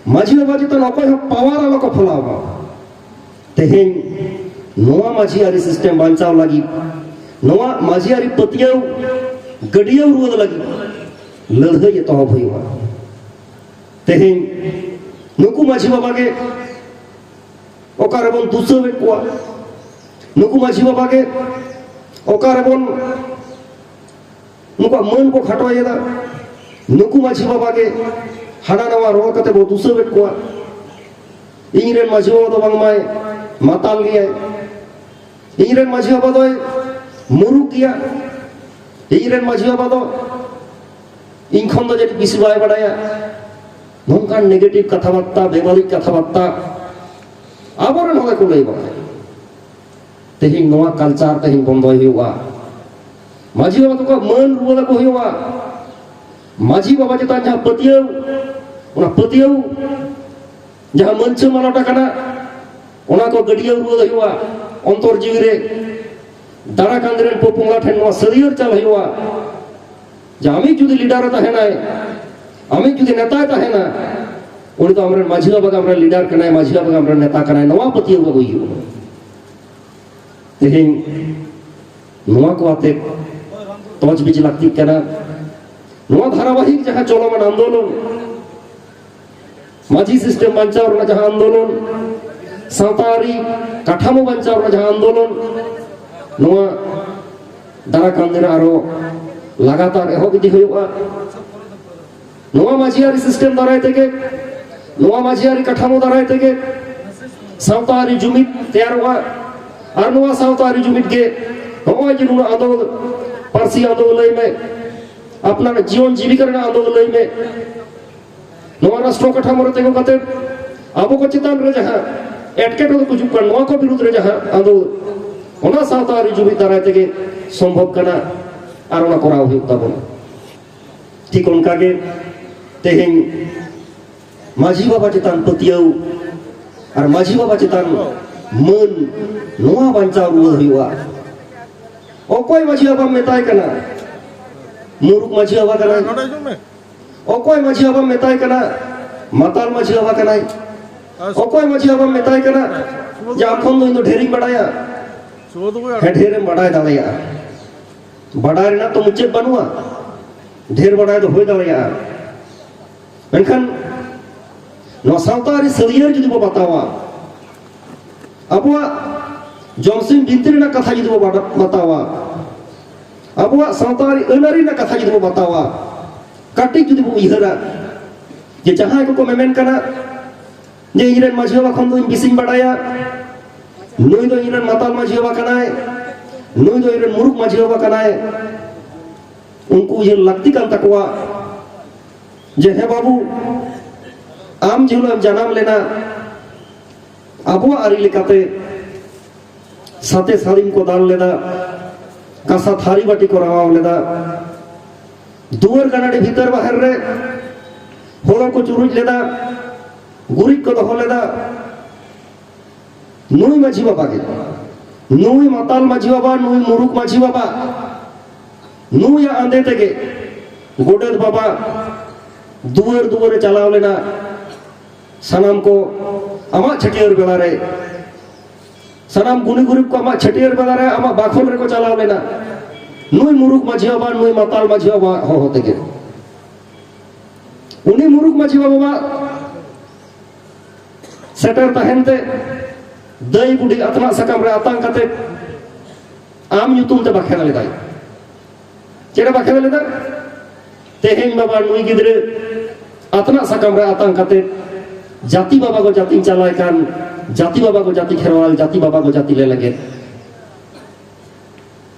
ᱢᱟᱹᱡᱷᱤ ᱵᱟᱵᱟ ᱪᱮᱛᱟᱱ ᱚᱠᱚᱭ ᱦᱚᱸ ᱯᱟᱣᱟᱨ ᱟᱞᱚ ᱠᱚ ᱯᱷᱚᱞᱟᱣ ᱢᱟ᱾ ᱛᱮᱦᱮᱧ ᱱᱚᱣᱟ ᱢᱟᱹᱡᱷᱤ ᱟᱹᱨᱤ ᱥᱤᱥᱴᱮᱢ ᱵᱟᱧᱪᱟᱣ ᱞᱟᱹᱜᱤᱫ, ᱱᱚᱣᱟ ᱢᱟᱹᱡᱷᱤ ᱟᱹᱨᱤ ᱯᱟᱹᱛᱭᱟᱹᱣ ᱜᱟᱹᱰᱭᱟᱹᱣ ᱨᱩᱣᱟᱹᱲ ᱞᱟᱹᱜᱤᱫ ᱞᱟᱹᱲᱦᱟᱹᱭ ᱮᱛᱚᱦᱚᱵ ᱦᱩᱭᱩᱜᱼᱟ᱾ ᱛᱮᱦᱮᱧ ᱱᱩᱠᱩ ᱢᱟᱹᱡᱷᱤ ᱵᱟᱵᱟ ᱜᱮ ᱚᱠᱟ ᱨᱮᱵᱚᱱ ᱫᱩᱥᱟᱹᱣᱮᱫ ᱠᱚᱣᱟ, ᱱᱩᱠᱩ ᱢᱟᱹᱡᱷᱤ ᱵᱟᱵᱟ ᱜᱮ ᱚᱠᱟ ᱨᱮᱵᱚᱱ ᱱᱩᱠᱩᱣᱟᱜ ᱢᱟᱹᱱ ᱠᱚ ᱠᱷᱟᱴᱚᱭᱮᱫᱟ, ᱱᱩᱠᱩ ᱢᱟᱹᱡᱷᱤ ᱵᱟᱵᱟ ᱜᱮ ᱦᱟᱱᱟ ᱱᱟᱣᱟ ᱨᱚᱲ ᱠᱟᱛᱮ ᱵᱚ ᱫᱩᱥᱟᱹᱣᱮᱫ ᱠᱚᱣᱟ᱾ ᱤᱧ ᱨᱮᱱ ᱢᱟᱹᱡᱷᱤ ᱵᱟᱵᱟ ᱫᱚ ᱵᱟᱝᱢᱟᱭ ᱢᱟᱛᱟᱞ ᱜᱮᱭᱟᱭ, ᱤᱧ ᱨᱮᱱ ᱢᱟᱹᱡᱷᱤ ᱵᱟᱵᱟ ᱫᱚᱭ ᱢᱩᱨᱩᱠ ᱜᱮᱭᱟ, ᱤᱧ ᱨᱮᱱ ᱢᱟᱹᱡᱷᱤ ᱵᱟᱵᱟ ᱫᱚ ᱤᱧ ᱠᱷᱚᱱ ᱫᱚ ᱡᱟᱹᱱᱤᱡ ᱵᱮᱥᱤ ᱵᱟᱭ ᱵᱟᱲᱟᱭᱟ᱾ ᱱᱚᱝᱠᱟᱱ negative ᱠᱟᱛᱷᱟ ᱵᱟᱨᱛᱟ, ᱵᱮᱵᱟᱹᱲᱤᱡ ᱠᱟᱛᱷᱟ ᱵᱟᱨᱛᱟ ᱟᱵᱚᱨᱮᱱ ᱦᱚᱲ ᱠᱚ ᱞᱟᱹᱭ ᱵᱟᱲᱟᱭᱟ᱾ ᱛᱮᱦᱮᱧ ᱱᱚᱣᱟ culture ᱛᱮᱦᱮᱧ ᱵᱚᱱᱫᱚᱭ ᱦᱩᱭᱩᱜᱼᱟ᱾ ᱢᱟᱹᱡᱷᱤ ᱵᱟᱵᱟ ᱛᱟᱠᱚᱣᱟᱜ ᱢᱟᱹᱱ ᱨᱩᱣᱟᱹᱲ ᱟᱠᱚ ᱦᱩᱭᱩᱜᱼᱟ᱾ ᱢᱟᱹᱡᱷᱤ ᱵᱟᱵᱟ ᱪᱮᱛᱟᱱ ᱡᱟᱦᱟᱸ ᱯᱟᱹᱛᱭᱟᱹᱣ, ᱚᱱᱟ ᱯᱟᱹᱛᱭᱟᱹᱣ ᱡᱟᱦᱟᱸ ᱢᱟᱹᱱᱪᱷᱟᱹ ᱢᱟᱞᱚᱴ ᱟᱠᱟᱱᱟ, ᱚᱱᱟ ᱠᱚ ᱜᱟᱹᱰᱭᱟᱹᱣ ᱨᱩᱣᱟᱹᱲ ᱦᱩᱭᱩᱜᱼᱟ ᱚᱱᱛᱚᱨ ᱡᱤᱣᱤ ᱨᱮ᱾ ᱫᱟᱨᱟ ᱠᱟᱱᱫ ᱨᱮᱱ ᱯᱚᱯᱚᱝᱲᱟ ᱴᱷᱮᱱ ᱱᱚᱣᱟ ᱥᱟᱹᱨᱭᱟᱹᱲ ᱪᱟᱞ ᱦᱩᱭᱩᱜᱼᱟ᱾ ᱡᱮ ᱟᱢᱤᱡ ᱡᱩᱫᱤ leader ᱮ ᱛᱟᱦᱮᱱᱟᱭ, ᱟᱢᱤᱡ ᱡᱩᱫᱤ ᱱᱮᱛᱟᱭ ᱛᱟᱦᱮᱱᱟ, ᱩᱱᱤ ᱫᱚ ᱟᱢᱨᱮᱱ ᱢᱟᱹᱡᱷᱤ ᱵᱟᱵᱟ ᱜᱮ ᱟᱢᱨᱮᱱ leader ᱠᱟᱱᱟᱭ, ᱢᱟᱹᱡᱷᱤ ᱵᱟᱵᱟ ᱜᱮ ᱟᱢᱨᱮᱱ ᱱᱮᱛᱟ ᱠᱟᱱᱟᱭ, ᱱᱚᱣᱟ ᱯᱟᱹᱛᱭᱟᱹᱣ ᱟᱹᱜᱩᱭ ᱦᱩᱭᱩᱜᱼᱟ᱾ ᱛᱮᱦᱮᱧ ᱱᱚᱣᱟ ᱠᱚ ᱟᱛᱮ ᱛᱚᱡᱽᱵᱤᱡᱽ ᱞᱟᱹᱠᱛᱤᱜ ᱠᱟᱱᱟ᱾ ᱱᱚᱣᱟ ᱫᱷᱟᱨᱟᱵᱟᱦᱤᱠ ᱡᱟᱦᱟᱸ ᱪᱚᱞᱚᱢᱟᱱ ᱟᱱᱫᱳᱞᱚᱱ, ᱢᱟᱹᱡᱷᱤ system ᱵᱟᱧᱪᱟᱣ ᱨᱮᱱᱟᱜ ᱡᱟᱦᱟᱸ ᱟᱱᱫᱳᱞᱚᱱ, ᱥᱟᱶᱛᱟ ᱟᱹᱨᱤ ᱠᱟᱴᱷᱟᱢᱳ ᱵᱟᱧᱪᱟᱣ ᱨᱮᱱᱟᱜ ᱡᱟᱦᱟᱸ ᱟᱱᱫᱳᱞᱚᱱ, ᱱᱚᱣᱟ ᱫᱟᱨᱟᱭ ᱠᱟᱱ ᱫᱤᱱ ᱨᱮ ᱟᱨᱚ ᱞᱟᱜᱟᱛᱟᱨ ᱮᱦᱚᱵ ᱤᱫᱤ ᱦᱩᱭᱩᱜᱼᱟ᱾ ᱱᱚᱣᱟ ᱢᱟᱹᱡᱷᱤ ᱟᱹᱨᱤ system ᱫᱟᱨᱟᱭ ᱛᱮᱜᱮ, ᱱᱚᱣᱟ ᱢᱟᱹᱡᱷᱤ ᱟᱹᱨᱤ ᱠᱟᱴᱷᱟᱢᱳ ᱫᱟᱨᱟᱭ ᱛᱮᱜᱮ ᱥᱟᱶᱛᱟ ᱟᱹᱨᱤ ᱡᱩᱢᱤᱫ ᱛᱮᱭᱟᱨᱚᱜᱼᱟ᱾ ᱟᱨ ᱱᱚᱣᱟ ᱥᱟᱶᱛᱟ ᱟᱹᱨᱤ ᱡᱩᱢᱤᱫ ᱜᱮ ᱱᱚᱜᱼᱚᱭ ᱡᱮ ᱱᱩᱱᱟᱹᱜ ᱟᱸᱫᱳᱲ, ᱯᱟᱹᱨᱥᱤ ᱟᱸᱫᱳᱲ ᱞᱟᱹᱭ ᱢᱮ, ᱟᱯᱱᱟᱨ ᱡᱤᱭᱚᱱ ᱡᱤᱵᱤᱠᱟ ᱨᱮᱱᱟᱜ ᱟᱸᱫᱳᱲ ᱞᱟᱹᱭ ᱢᱮ, ᱱᱚᱣᱟ ᱨᱟᱥᱴᱨᱚ ᱠᱟᱴᱷᱟᱢᱳ ᱨᱮ ᱛᱤᱸᱜᱩ ᱠᱟᱛᱮ ᱟᱵᱚ ᱠᱚ ᱪᱮᱛᱟᱱ ᱨᱮ ᱡᱟᱦᱟᱸ ᱮᱴᱠᱮᱴᱚᱬᱮ ᱠᱚ ᱦᱤᱡᱩᱜ ᱠᱟᱱ, ᱱᱚᱣᱟ ᱠᱚ ᱵᱤᱨᱩᱫᱽ ᱨᱮ ᱡᱟᱦᱟᱸ ᱟᱸᱫᱳᱲ, ᱚᱱᱟ ᱥᱟᱶᱛᱟ ᱟᱹᱨᱤ ᱡᱩᱢᱤᱫ ᱫᱟᱨᱟᱭ ᱛᱮᱜᱮ ᱥᱚᱢᱵᱷᱚᱵ ᱠᱟᱱᱟ᱾ ᱟᱨ ᱚᱱᱟ ᱠᱚᱨᱟᱣ ᱦᱩᱭᱩᱜ ᱛᱟᱵᱚᱱᱟ᱾ ᱴᱷᱤᱠ ᱚᱱᱠᱟᱜᱮ ᱛᱮᱦᱮᱧ ᱢᱟᱹᱡᱷᱤ ᱵᱟᱵᱟ ᱪᱮᱛᱟᱱ ᱯᱟᱹᱛᱭᱟᱹᱣ ᱟᱨ ᱢᱟᱹᱡᱷᱤ ᱵᱟᱵᱟ ᱪᱮᱛᱟᱱ ᱢᱟᱹᱱ, ᱱᱚᱣᱟ ᱵᱟᱧᱪᱟᱣ ᱨᱩᱣᱟᱹᱲ ᱦᱩᱭᱩᱜᱼᱟ᱾ ᱚᱠᱚᱭ ᱢᱟᱹᱡᱷᱤ ᱵᱟᱵᱟᱢ ᱢᱮᱛᱟᱭ ᱠᱟᱱᱟ? ᱢᱩᱨᱩᱠ ᱢᱟᱹᱡᱷᱤ ᱵᱟᱵᱟ ᱠᱟᱱᱟᱭ᱾ ᱚᱠᱚᱭ ᱢᱟᱹᱡᱷᱤ ᱵᱟᱵᱟᱢ ᱢᱮᱛᱟᱭ ᱠᱟᱱᱟ? ᱢᱟᱛᱟᱞ ᱢᱟᱹᱡᱷᱤ ᱵᱟᱵᱟ ᱠᱟᱱᱟᱭ᱾ ᱚᱠᱚᱭ ᱢᱟᱹᱡᱷᱤ ᱵᱟᱵᱟᱢ ᱢᱮᱛᱟᱭ ᱠᱟᱱᱟ ᱡᱮ ᱟᱢ ᱠᱷᱚᱱ ᱫᱚ ᱤᱧ ᱫᱚ ᱰᱷᱮᱨᱤᱧ ᱵᱟᱰᱟᱭᱟ? ᱦᱮᱸ, ᱰᱷᱮᱨᱮᱢ ᱵᱟᱰᱟᱭ ᱫᱟᱲᱮᱭᱟᱜᱼᱟ, ᱵᱟᱰᱟᱭ ᱨᱮᱱᱟᱜ ᱛᱚ ᱢᱩᱪᱟᱹᱫ ᱵᱟᱹᱱᱩᱜᱼᱟ, ᱰᱷᱮᱨ ᱵᱟᱰᱟᱭ ᱫᱚ ᱦᱩᱭ ᱫᱟᱲᱮᱭᱟᱜᱼᱟ᱾ ᱢᱮᱱᱠᱷᱟᱱ ᱱᱚᱣᱟ ᱥᱟᱶᱛᱟ ᱟᱹᱨᱤ ᱥᱟᱹᱨᱭᱟᱹᱲ ᱡᱩᱫᱤ ᱵᱚ ᱵᱟᱛᱟᱣᱟ, ᱟᱵᱚᱣᱟᱜ ᱡᱚᱢᱥᱤᱢ ᱵᱤᱱᱛᱤ ᱨᱮᱱᱟᱜ ᱠᱟᱛᱷᱟ ᱡᱩᱫᱤ ᱵᱚ ᱵᱟᱰ-, ᱵᱟᱛᱟᱣᱟ, ᱟᱵᱚᱣᱟᱜ ᱥᱟᱶᱛᱟ ᱟᱹᱨᱤ ᱟᱹᱱ ᱟᱹᱨᱤ ᱨᱮᱱᱟᱜ ᱠᱟᱛᱷᱟ ᱡᱩᱫᱤ ᱵᱚ ᱵᱟᱛᱟᱣᱟ, ᱠᱟᱹᱴᱤᱡ ᱡᱩᱫᱤ ᱵᱚ ᱩᱭᱦᱟᱹᱨᱟ, ᱡᱮ ᱡᱟᱦᱟᱸᱭ ᱠᱚᱠᱚ ᱢᱮᱢᱮᱱ ᱠᱟᱱᱟ ᱡᱮ ᱤᱧᱨᱮᱱ ᱢᱟᱹᱡᱷᱤ ᱵᱟᱵᱟ ᱠᱷᱚᱱ ᱫᱚ ᱤᱧ ᱵᱮᱥᱤᱧ ᱵᱟᱰᱟᱭᱟ, ᱱᱩᱭ ᱫᱚ ᱤᱧᱨᱮᱱ ᱢᱟᱛᱟᱞ ᱢᱟᱹᱡᱷᱤ ᱵᱟᱵᱟ ᱠᱟᱱᱟᱭ, ᱱᱩᱭ ᱫᱚ ᱤᱧᱨᱮᱱ ᱢᱩᱨᱩᱠ ᱢᱟᱹᱡᱷᱤ ᱵᱟᱵᱟ ᱠᱟᱱᱟᱭ, ᱩᱱᱠᱩ ᱩᱭᱦᱟᱹᱨ ᱞᱟᱹᱠᱛᱤ ᱠᱟᱱ ᱛᱟᱠᱚᱣᱟ ᱡᱮ ᱦᱮᱸ ᱵᱟᱹᱵᱩ, ᱟᱢ ᱡᱮ ᱦᱤᱞᱳᱜ ᱮᱢ ᱡᱟᱱᱟᱢ ᱞᱮᱱᱟ, ᱟᱵᱚᱣᱟᱜ ᱟᱹᱨᱤ ᱞᱮᱠᱟᱛᱮ ᱥᱟᱛᱮ ᱥᱟᱹᱲᱤᱢ ᱠᱚ ᱫᱟᱞ ᱞᱮᱫᱟ, ᱠᱟᱸᱥᱟ ᱛᱷᱟᱹᱨᱤ ᱵᱟᱹᱴᱤ ᱠᱚ ᱨᱟᱣᱟᱣ ᱞᱮᱫᱟ, ᱫᱩᱣᱟᱹᱨ ᱜᱟᱱᱟᱰᱤ ᱵᱷᱤᱛᱟᱹᱨ ᱵᱟᱦᱮᱨ ᱨᱮ ᱦᱳᱲᱳ ᱠᱚ ᱪᱩᱨᱩᱡ ᱞᱮᱫᱟ, ᱜᱩᱨᱤᱡ ᱠᱚ ᱫᱚᱦᱚ ᱞᱮᱫᱟ᱾ ᱱᱩᱭ ᱢᱟᱹᱡᱷᱤ ᱵᱟᱵᱟ ᱜᱮ, ᱱᱩᱭ ᱢᱟᱛᱟᱞ ᱢᱟᱹᱡᱷᱤ ᱵᱟᱵᱟ, ᱱᱩᱭ ᱢᱩᱨᱩᱠ ᱢᱟᱹᱡᱷᱤ ᱵᱟᱵᱟ, ᱱᱩᱭᱟᱜ ᱟᱸᱫᱮ ᱛᱮᱜᱮ ᱜᱚᱰᱮᱛ ᱵᱟᱵᱟ ᱫᱩᱣᱟᱹᱨ ᱫᱩᱣᱟᱹᱨᱮ ᱪᱟᱞᱟᱣ ᱞᱮᱱᱟ᱾ ᱥᱟᱱᱟᱢ ᱠᱚ ᱟᱢᱟᱜ ᱪᱷᱟᱹᱴᱭᱟᱹᱨ ᱵᱮᱲᱟ ᱨᱮ, ᱥᱟᱱᱟᱢ ᱜᱩᱱᱤ ᱜᱩᱨᱤᱵ ᱠᱚ ᱟᱢᱟᱜ ᱪᱷᱟᱹᱴᱭᱟᱹᱨ ᱵᱮᱲᱟ ᱨᱮ ᱟᱢᱟᱜ ᱵᱟᱠᱷᱳᱞ ᱨᱮᱠᱚ ᱪᱟᱞᱟᱣ ᱞᱮᱱᱟ᱾ ᱱᱩᱭ ᱢᱩᱨᱩᱠ ᱢᱟᱹᱡᱷᱤ ᱵᱟᱵᱟ, ᱱᱩᱭ ᱢᱟᱛᱟᱞ ᱢᱟᱹᱡᱷᱤ ᱵᱟᱵᱟ ᱦᱚᱦᱚ ᱛᱮᱜᱮ᱾ ᱩᱱᱤ ᱢᱩᱨᱩᱠ ᱢᱟᱹᱡᱷᱤ ᱵᱟᱵᱟ ᱥᱮᱴᱮᱨ ᱛᱟᱦᱮᱱ ᱛᱮ ᱫᱟᱹᱭ ᱵᱩᱰᱷᱤ ᱟᱛᱱᱟᱜ ᱥᱟᱠᱟᱢ ᱨᱮ ᱟᱛᱟᱝ ᱠᱟᱛᱮ ᱟᱢ ᱧᱩᱛᱩᱢ ᱛᱮ ᱵᱟᱠᱷᱮᱲ ᱞᱮᱫᱟᱭ᱾ ᱪᱮᱫ ᱮ ᱵᱟᱠᱷᱮᱲ ᱞᱮᱫᱟ? ᱛᱮᱦᱮᱧ ᱵᱟᱵᱟ ᱱᱩᱭ ᱜᱤᱫᱽᱨᱟᱹ ᱟᱛᱱᱟᱜ ᱥᱟᱠᱟᱢ ᱨᱮ ᱟᱛᱟᱝ ᱠᱟᱛᱮ ᱡᱟᱹᱛᱤ ᱵᱟᱵᱟ ᱠᱚ ᱡᱟᱹᱛᱤᱧ ᱪᱟᱞᱟᱭ ᱠᱟᱱ, ᱡᱟᱹᱛᱤ ᱵᱟᱵᱟ ᱠᱚ ᱡᱟᱹᱛᱤ ᱠᱷᱮᱨᱣᱟᱞ, ᱡᱟᱹᱛᱤ ᱵᱟᱵᱟ ᱠᱚ ᱡᱟᱹᱛᱤ ᱞᱮ ᱞᱟᱹᱜᱤᱫ᱾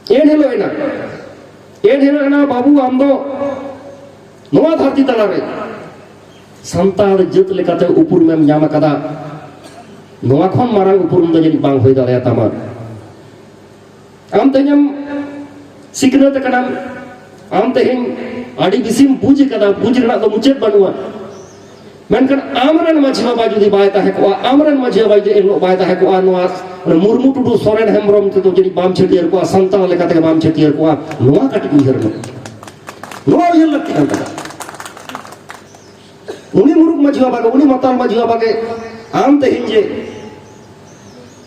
ᱮᱱ ᱦᱤᱞᱳᱜ ᱮᱱᱟ, ᱮᱱ ᱦᱤᱞᱳᱜ ᱮᱱᱟ ᱵᱟᱹᱵᱩ, ᱟᱢ ᱫᱚ ᱱᱚᱣᱟ ᱫᱷᱟᱹᱨᱛᱤ ᱛᱟᱞᱟᱨᱮ ᱥᱟᱱᱛᱟᱲ ᱡᱟᱹᱛ ᱞᱮᱠᱟᱛᱮ ᱩᱯᱨᱩᱢᱮᱢ ᱧᱟᱢ ᱟᱠᱟᱫᱟ᱾ ᱱᱚᱣᱟ ᱠᱷᱚᱱ ᱢᱟᱨᱟᱝ ᱩᱯᱨᱩᱢ ᱫᱚ ᱡᱟᱹᱱᱤᱡ ᱵᱟᱝ ᱦᱩᱭ ᱫᱟᱲᱮᱭᱟᱛᱟᱢᱟ᱾ ᱟᱢ ᱛᱮᱦᱮᱧᱮᱢ ᱥᱤᱠᱷᱱᱟᱹᱛ ᱟᱠᱟᱱᱟᱢ, ᱟᱢ ᱛᱮᱦᱮᱧ ᱟᱹᱰᱤ ᱵᱮᱥᱤᱢ ᱵᱩᱡᱽ ᱟᱠᱟᱫᱟ, ᱵᱩᱡᱽ ᱨᱮᱱᱟᱜ ᱫᱚ ᱢᱩᱪᱟᱹᱫ ᱵᱟᱹᱱᱩᱜᱼᱟ᱾ ᱢᱮᱱᱠᱷᱟᱱ ᱟᱢᱨᱮᱱ ᱢᱟᱹᱡᱷᱤ ᱵᱟᱵᱟ ᱡᱩᱫᱤ ᱵᱟᱭ ᱛᱟᱦᱮᱸ ᱠᱚᱜᱼᱟ, ᱟᱢᱨᱮᱱ ᱢᱟᱹᱡᱷᱤ ᱵᱟᱵᱟ ᱡᱩᱫᱤ ᱮᱱᱦᱤᱞᱳᱜ ᱵᱟᱭ ᱛᱟᱦᱮᱸ ᱠᱚᱜᱼᱟ, ᱱᱚᱣᱟ ᱢᱩᱨᱢᱩ, ᱴᱩᱰᱩ, ᱥᱚᱨᱮᱱ, ᱦᱮᱢᱵᱨᱚᱢ ᱛᱮᱫᱚ ᱡᱟᱹᱱᱤᱡ ᱵᱟᱢ ᱪᱷᱟᱹᱴᱭᱟᱹᱨ ᱠᱚᱜᱼᱟ, ᱥᱟᱱᱛᱟᱲ ᱞᱮᱠᱟ ᱛᱮᱜᱮ ᱵᱟᱢ ᱪᱷᱟᱹᱴᱭᱟᱹᱨ ᱠᱚᱜᱼᱟ᱾ ᱱᱚᱣᱟ ᱠᱟᱹᱴᱤᱡ ᱩᱭᱦᱟᱹᱨ ᱢᱮ, ᱱᱚᱣᱟ ᱩᱭᱦᱟᱹᱨ ᱞᱟᱹᱠᱛᱤ ᱠᱟᱱ ᱛᱟᱢᱟ᱾ ᱩᱱᱤ ᱢᱩᱨᱩᱠ ᱢᱟᱹᱡᱷᱤ ᱵᱟᱵᱟ ᱜᱮ, ᱩᱱᱤ ᱢᱟᱛᱟᱞ ᱢᱟᱹᱡᱷᱤ ᱵᱟᱵᱟ ᱜᱮ ᱟᱢ ᱛᱮᱦᱮᱧ ᱡᱮ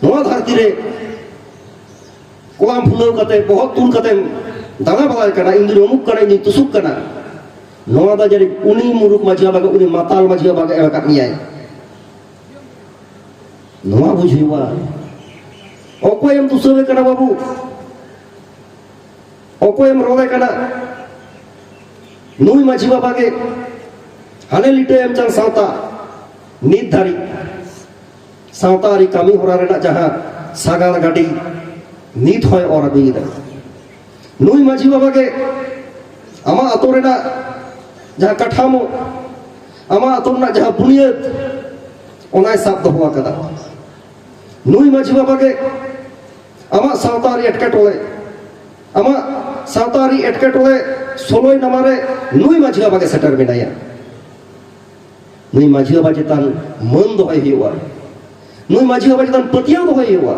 ᱱᱚᱣᱟ ᱫᱷᱟᱹᱨᱛᱤ ᱨᱮ ᱠᱚᱲᱟᱢ ᱯᱷᱩᱞᱟᱹᱣ ᱠᱟᱛᱮ, ᱵᱚᱦᱚᱜ ᱛᱩᱞ ᱠᱟᱛᱮᱢ ᱫᱟᱬᱟ ᱵᱟᱲᱟᱭ ᱠᱟᱱᱟ, "ᱤᱧ ᱫᱩᱧ ᱚᱢᱩᱠ ᱠᱟᱱᱟ, ᱤᱧ ᱫᱩᱧ ᱛᱩᱥᱩᱠ ᱠᱟᱱᱟ", ᱱᱚᱣᱟ ᱫᱚ ᱡᱟᱹᱱᱤᱡ ᱩᱱᱤ ᱢᱩᱨᱩᱠ ᱢᱟᱹᱡᱷᱤ ᱵᱟᱵᱟ ᱜᱮ, ᱩᱱᱤ ᱢᱟᱛᱟᱞ ᱢᱟᱹᱡᱷᱤ ᱵᱟᱵᱟ ᱜᱮ ᱮᱢ ᱟᱠᱟᱫ ᱢᱮᱭᱟᱭ᱾ ᱱᱚᱣᱟ ᱵᱩᱡᱽ ᱦᱩᱭᱩᱜᱼᱟ᱾ ᱚᱠᱚᱭᱮᱢ ᱫᱩᱥᱟᱹᱣᱮ ᱠᱟᱱᱟ ᱵᱟᱹᱵᱩ? ᱚᱠᱚᱭᱮᱢ ᱨᱚᱲᱮ ᱠᱟᱱᱟ? ᱱᱩᱭ ᱢᱟᱹᱡᱷᱤ ᱵᱟᱵᱟ ᱜᱮ ᱦᱟᱱᱮ ᱞᱤᱴᱟᱹ ᱮᱢ ᱪᱟᱞ ᱥᱟᱶᱛᱟ ᱱᱤᱛ ᱫᱷᱟᱹᱨᱤᱡ ᱥᱟᱶᱛᱟ ᱟᱹᱨᱤ ᱠᱟᱹᱢᱤ ᱦᱚᱨᱟ ᱨᱮᱱᱟᱜ ᱡᱟᱦᱟᱸ ᱥᱟᱜᱟᱲ ᱜᱟᱹᱰᱤ ᱱᱤᱛ ᱦᱚᱸᱭ ᱚᱨ ᱟᱹᱜᱩᱭᱮᱫᱟ᱾ ᱱᱩᱭ ᱢᱟᱹᱡᱷᱤ ᱵᱟᱵᱟ ᱜᱮ ᱟᱢᱟᱜ ᱟᱛᱳ ᱨᱮᱱᱟᱜ ᱡᱟᱦᱟᱸ ᱠᱟᱴᱷᱟᱢᱳ, ᱟᱢᱟᱜ ᱟᱛᱳ ᱨᱮᱱᱟᱜ ᱡᱟᱦᱟᱸ ᱵᱩᱱᱤᱭᱟᱹᱫ, ᱚᱱᱟᱭ ᱥᱟᱵ ᱫᱚᱦᱚ ᱟᱠᱟᱫᱟ᱾ ᱱᱩᱭ ᱢᱟᱹᱡᱷᱤ ᱵᱟᱵᱟ ᱜᱮ ᱟᱢᱟᱜ ᱥᱟᱶᱛᱟ ᱟᱹᱨᱤ ᱮᱴᱠᱮᱴᱚᱬᱮ, ᱟᱢᱟᱜ ᱥᱟᱶᱛᱟ ᱟᱹᱨᱤ ᱮᱴᱠᱮᱴᱚᱬᱮ ᱥᱳᱞᱳᱭ ᱱᱟᱢᱟ ᱨᱮ ᱱᱩᱭ ᱢᱟᱹᱡᱷᱤ ᱵᱟᱵᱟ ᱜᱮ ᱥᱮᱴᱮᱨ ᱢᱮᱱᱟᱭᱟ᱾ ᱱᱩᱭ ᱢᱟᱹᱡᱷᱤ ᱵᱟᱵᱟ ᱪᱮᱛᱟᱱ ᱢᱟᱹᱱ ᱫᱚᱦᱚᱭ ᱦᱩᱭᱩᱜᱼᱟ᱾ ᱱᱩᱭ ᱢᱟᱹᱡᱷᱤ ᱵᱟᱵᱟ ᱪᱮᱛᱟᱱ ᱯᱟᱹᱛᱭᱟᱹᱣ ᱫᱚᱦᱚᱭ ᱦᱩᱭᱩᱜᱼᱟ᱾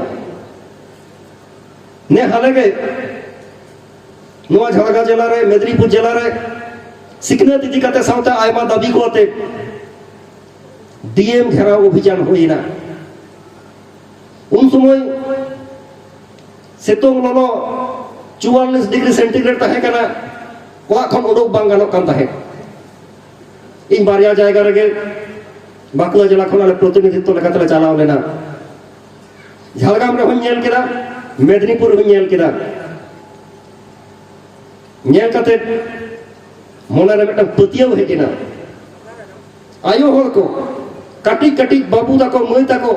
ᱱᱮ ᱦᱟᱞᱮ ᱜᱮ ᱱᱚᱣᱟ ᱡᱷᱟᱲᱜᱨᱟᱢ ᱡᱮᱞᱟ ᱨᱮ, ᱢᱮᱫᱽᱱᱤᱯᱩᱨ ᱡᱮᱞᱟ ᱨᱮ ᱥᱤᱠᱷᱱᱟᱹᱛ ᱤᱫᱤ ᱠᱟᱛᱮ ᱥᱟᱶᱛᱮ ᱟᱭᱢᱟ ᱫᱟᱹᱵᱤ ᱠᱚ ᱟᱛᱮ ᱰᱤ ᱮᱢ ᱜᱷᱮᱨᱟᱣ ᱚᱵᱷᱤᱡᱟᱱ ᱦᱩᱭᱮᱱᱟ᱾ ᱩᱱ ᱥᱚᱢᱚᱭ ᱥᱤᱛᱩᱝ ᱞᱚᱞᱚ ᱪᱩᱣᱟᱞᱞᱤᱥ ᱰᱤᱜᱽᱨᱤ ᱥᱮᱱᱴᱤᱜᱨᱮᱰ ᱛᱟᱦᱮᱸ ᱠᱟᱱᱟ, ᱚᱲᱟᱜ ᱠᱷᱚᱱ ᱩᱰᱩᱠ ᱵᱟᱝ ᱜᱟᱱᱚᱜ ᱠᱟᱱ ᱛᱟᱦᱮᱸᱫ᱾ ᱤᱧ ᱵᱟᱨᱭᱟ ᱡᱟᱭᱜᱟ ᱨᱮᱜᱮ ᱵᱟᱸᱠᱩᱲᱟ ᱡᱮᱞᱟ ᱠᱷᱚᱱ ᱟᱞᱮ ᱯᱨᱚᱛᱤᱱᱤᱫᱷᱤᱛᱛᱚ ᱞᱮᱠᱟᱛᱮᱞᱮ ᱪᱟᱞᱟᱣ ᱞᱮᱱᱟ᱾ ᱡᱷᱟᱲᱜᱨᱟᱢ ᱨᱮᱦᱚᱸᱧ ᱧᱮᱞ ᱠᱮᱫᱟ, ᱢᱮᱫᱽᱱᱤᱯᱩᱨ ᱨᱮᱦᱚᱸᱧ ᱧᱮᱞ ᱠᱮᱫᱟ᱾ ᱧᱮᱞ ᱠᱟᱛᱮ ᱢᱚᱱᱮᱨᱮ ᱢᱤᱫᱴᱟᱝ ᱯᱟᱹᱛᱭᱟᱹᱣ ᱦᱮᱡ ᱮᱱᱟ᱾ ᱟᱭᱳ ᱦᱚᱲ ᱠᱚ, ᱠᱟᱹᱴᱤᱡ ᱠᱟᱹᱴᱤᱡ ᱵᱟᱹᱵᱩ ᱛᱟᱠᱚ, ᱢᱟᱹᱭ ᱛᱟᱠᱚ,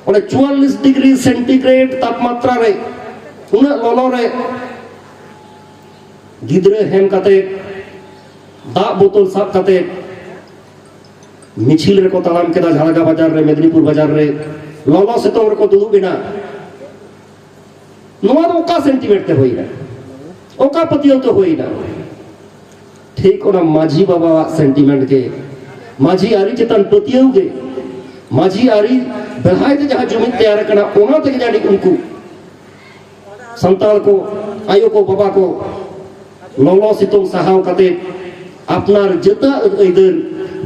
ᱚᱸᱰᱮ ᱪᱩᱣᱟᱞᱞᱤᱥ ᱰᱤᱜᱽᱨᱤ ᱥᱮᱱᱴᱤᱜᱨᱮᱰ ᱛᱟᱯᱢᱟᱛᱨᱟ ᱨᱮ, ᱩᱱᱟᱹᱜ ᱞᱚᱞᱚ ᱨᱮ ᱜᱤᱫᱽᱨᱟᱹ ᱦᱮᱢ ᱠᱟᱛᱮ, ᱫᱟᱜ ᱵᱳᱛᱚᱞ ᱥᱟᱵ ᱠᱟᱛᱮ, ᱢᱤᱪᱷᱤᱞ ᱨᱮᱠᱚ ᱛᱟᱲᱟᱢ ᱠᱮᱫᱟ᱾ ᱡᱷᱟᱲᱜᱨᱟᱢ ᱵᱟᱡᱟᱨ ᱨᱮ, ᱢᱮᱫᱽᱱᱤᱯᱩᱨ ᱵᱟᱡᱟᱨ ᱨᱮ ᱞᱚᱞᱚ ᱥᱤᱛᱩᱝ ᱨᱮᱠᱚ ᱫᱩᱲᱩᱵ ᱮᱱᱟ᱾ ᱱᱚᱣᱟ ᱫᱚ ᱚᱠᱟ ᱥᱮᱱᱴᱤᱢᱮᱱᱴ ᱛᱮ ᱦᱩᱭᱱᱟ? ᱚᱠᱟ ᱯᱟᱹᱛᱭᱟᱹᱣ ᱛᱮ ᱦᱩᱭᱱᱟ? ᱴᱷᱤᱠ ᱚᱱᱟ ᱢᱟᱹᱡᱷᱤ ᱵᱟᱵᱟᱣᱟᱜ ᱥᱮᱱᱴᱤᱢᱮᱱᱴ ᱜᱮ, ᱢᱟᱹᱡᱷᱤ ᱟᱹᱨᱤ ᱪᱮᱛᱟᱱ ᱯᱟᱹᱛᱭᱟᱹᱣ ᱜᱮ, ᱢᱟᱹᱡᱷᱤ ᱟᱹᱨᱤ ᱵᱮᱲᱦᱟᱭ ᱛᱮ ᱡᱟᱦᱟᱸ ᱡᱩᱢᱤᱫ ᱛᱮᱭᱟᱨ ᱟᱠᱟᱱᱟ, ᱚᱱᱟ ᱛᱮᱜᱮ ᱡᱟᱹᱱᱤᱡ ᱩᱱᱠᱩ ᱥᱟᱱᱛᱟᱲ ᱠᱚ, ᱟᱭᱳ ᱠᱚ, ᱵᱟᱵᱟ ᱠᱚ, ᱞᱚᱞᱚ ᱥᱤᱛᱩᱝ ᱥᱟᱦᱟᱣ ᱠᱟᱛᱮ ᱟᱯᱱᱟᱨ ᱡᱟᱹᱛᱟᱹ ᱟᱹᱭᱫᱟᱹᱨ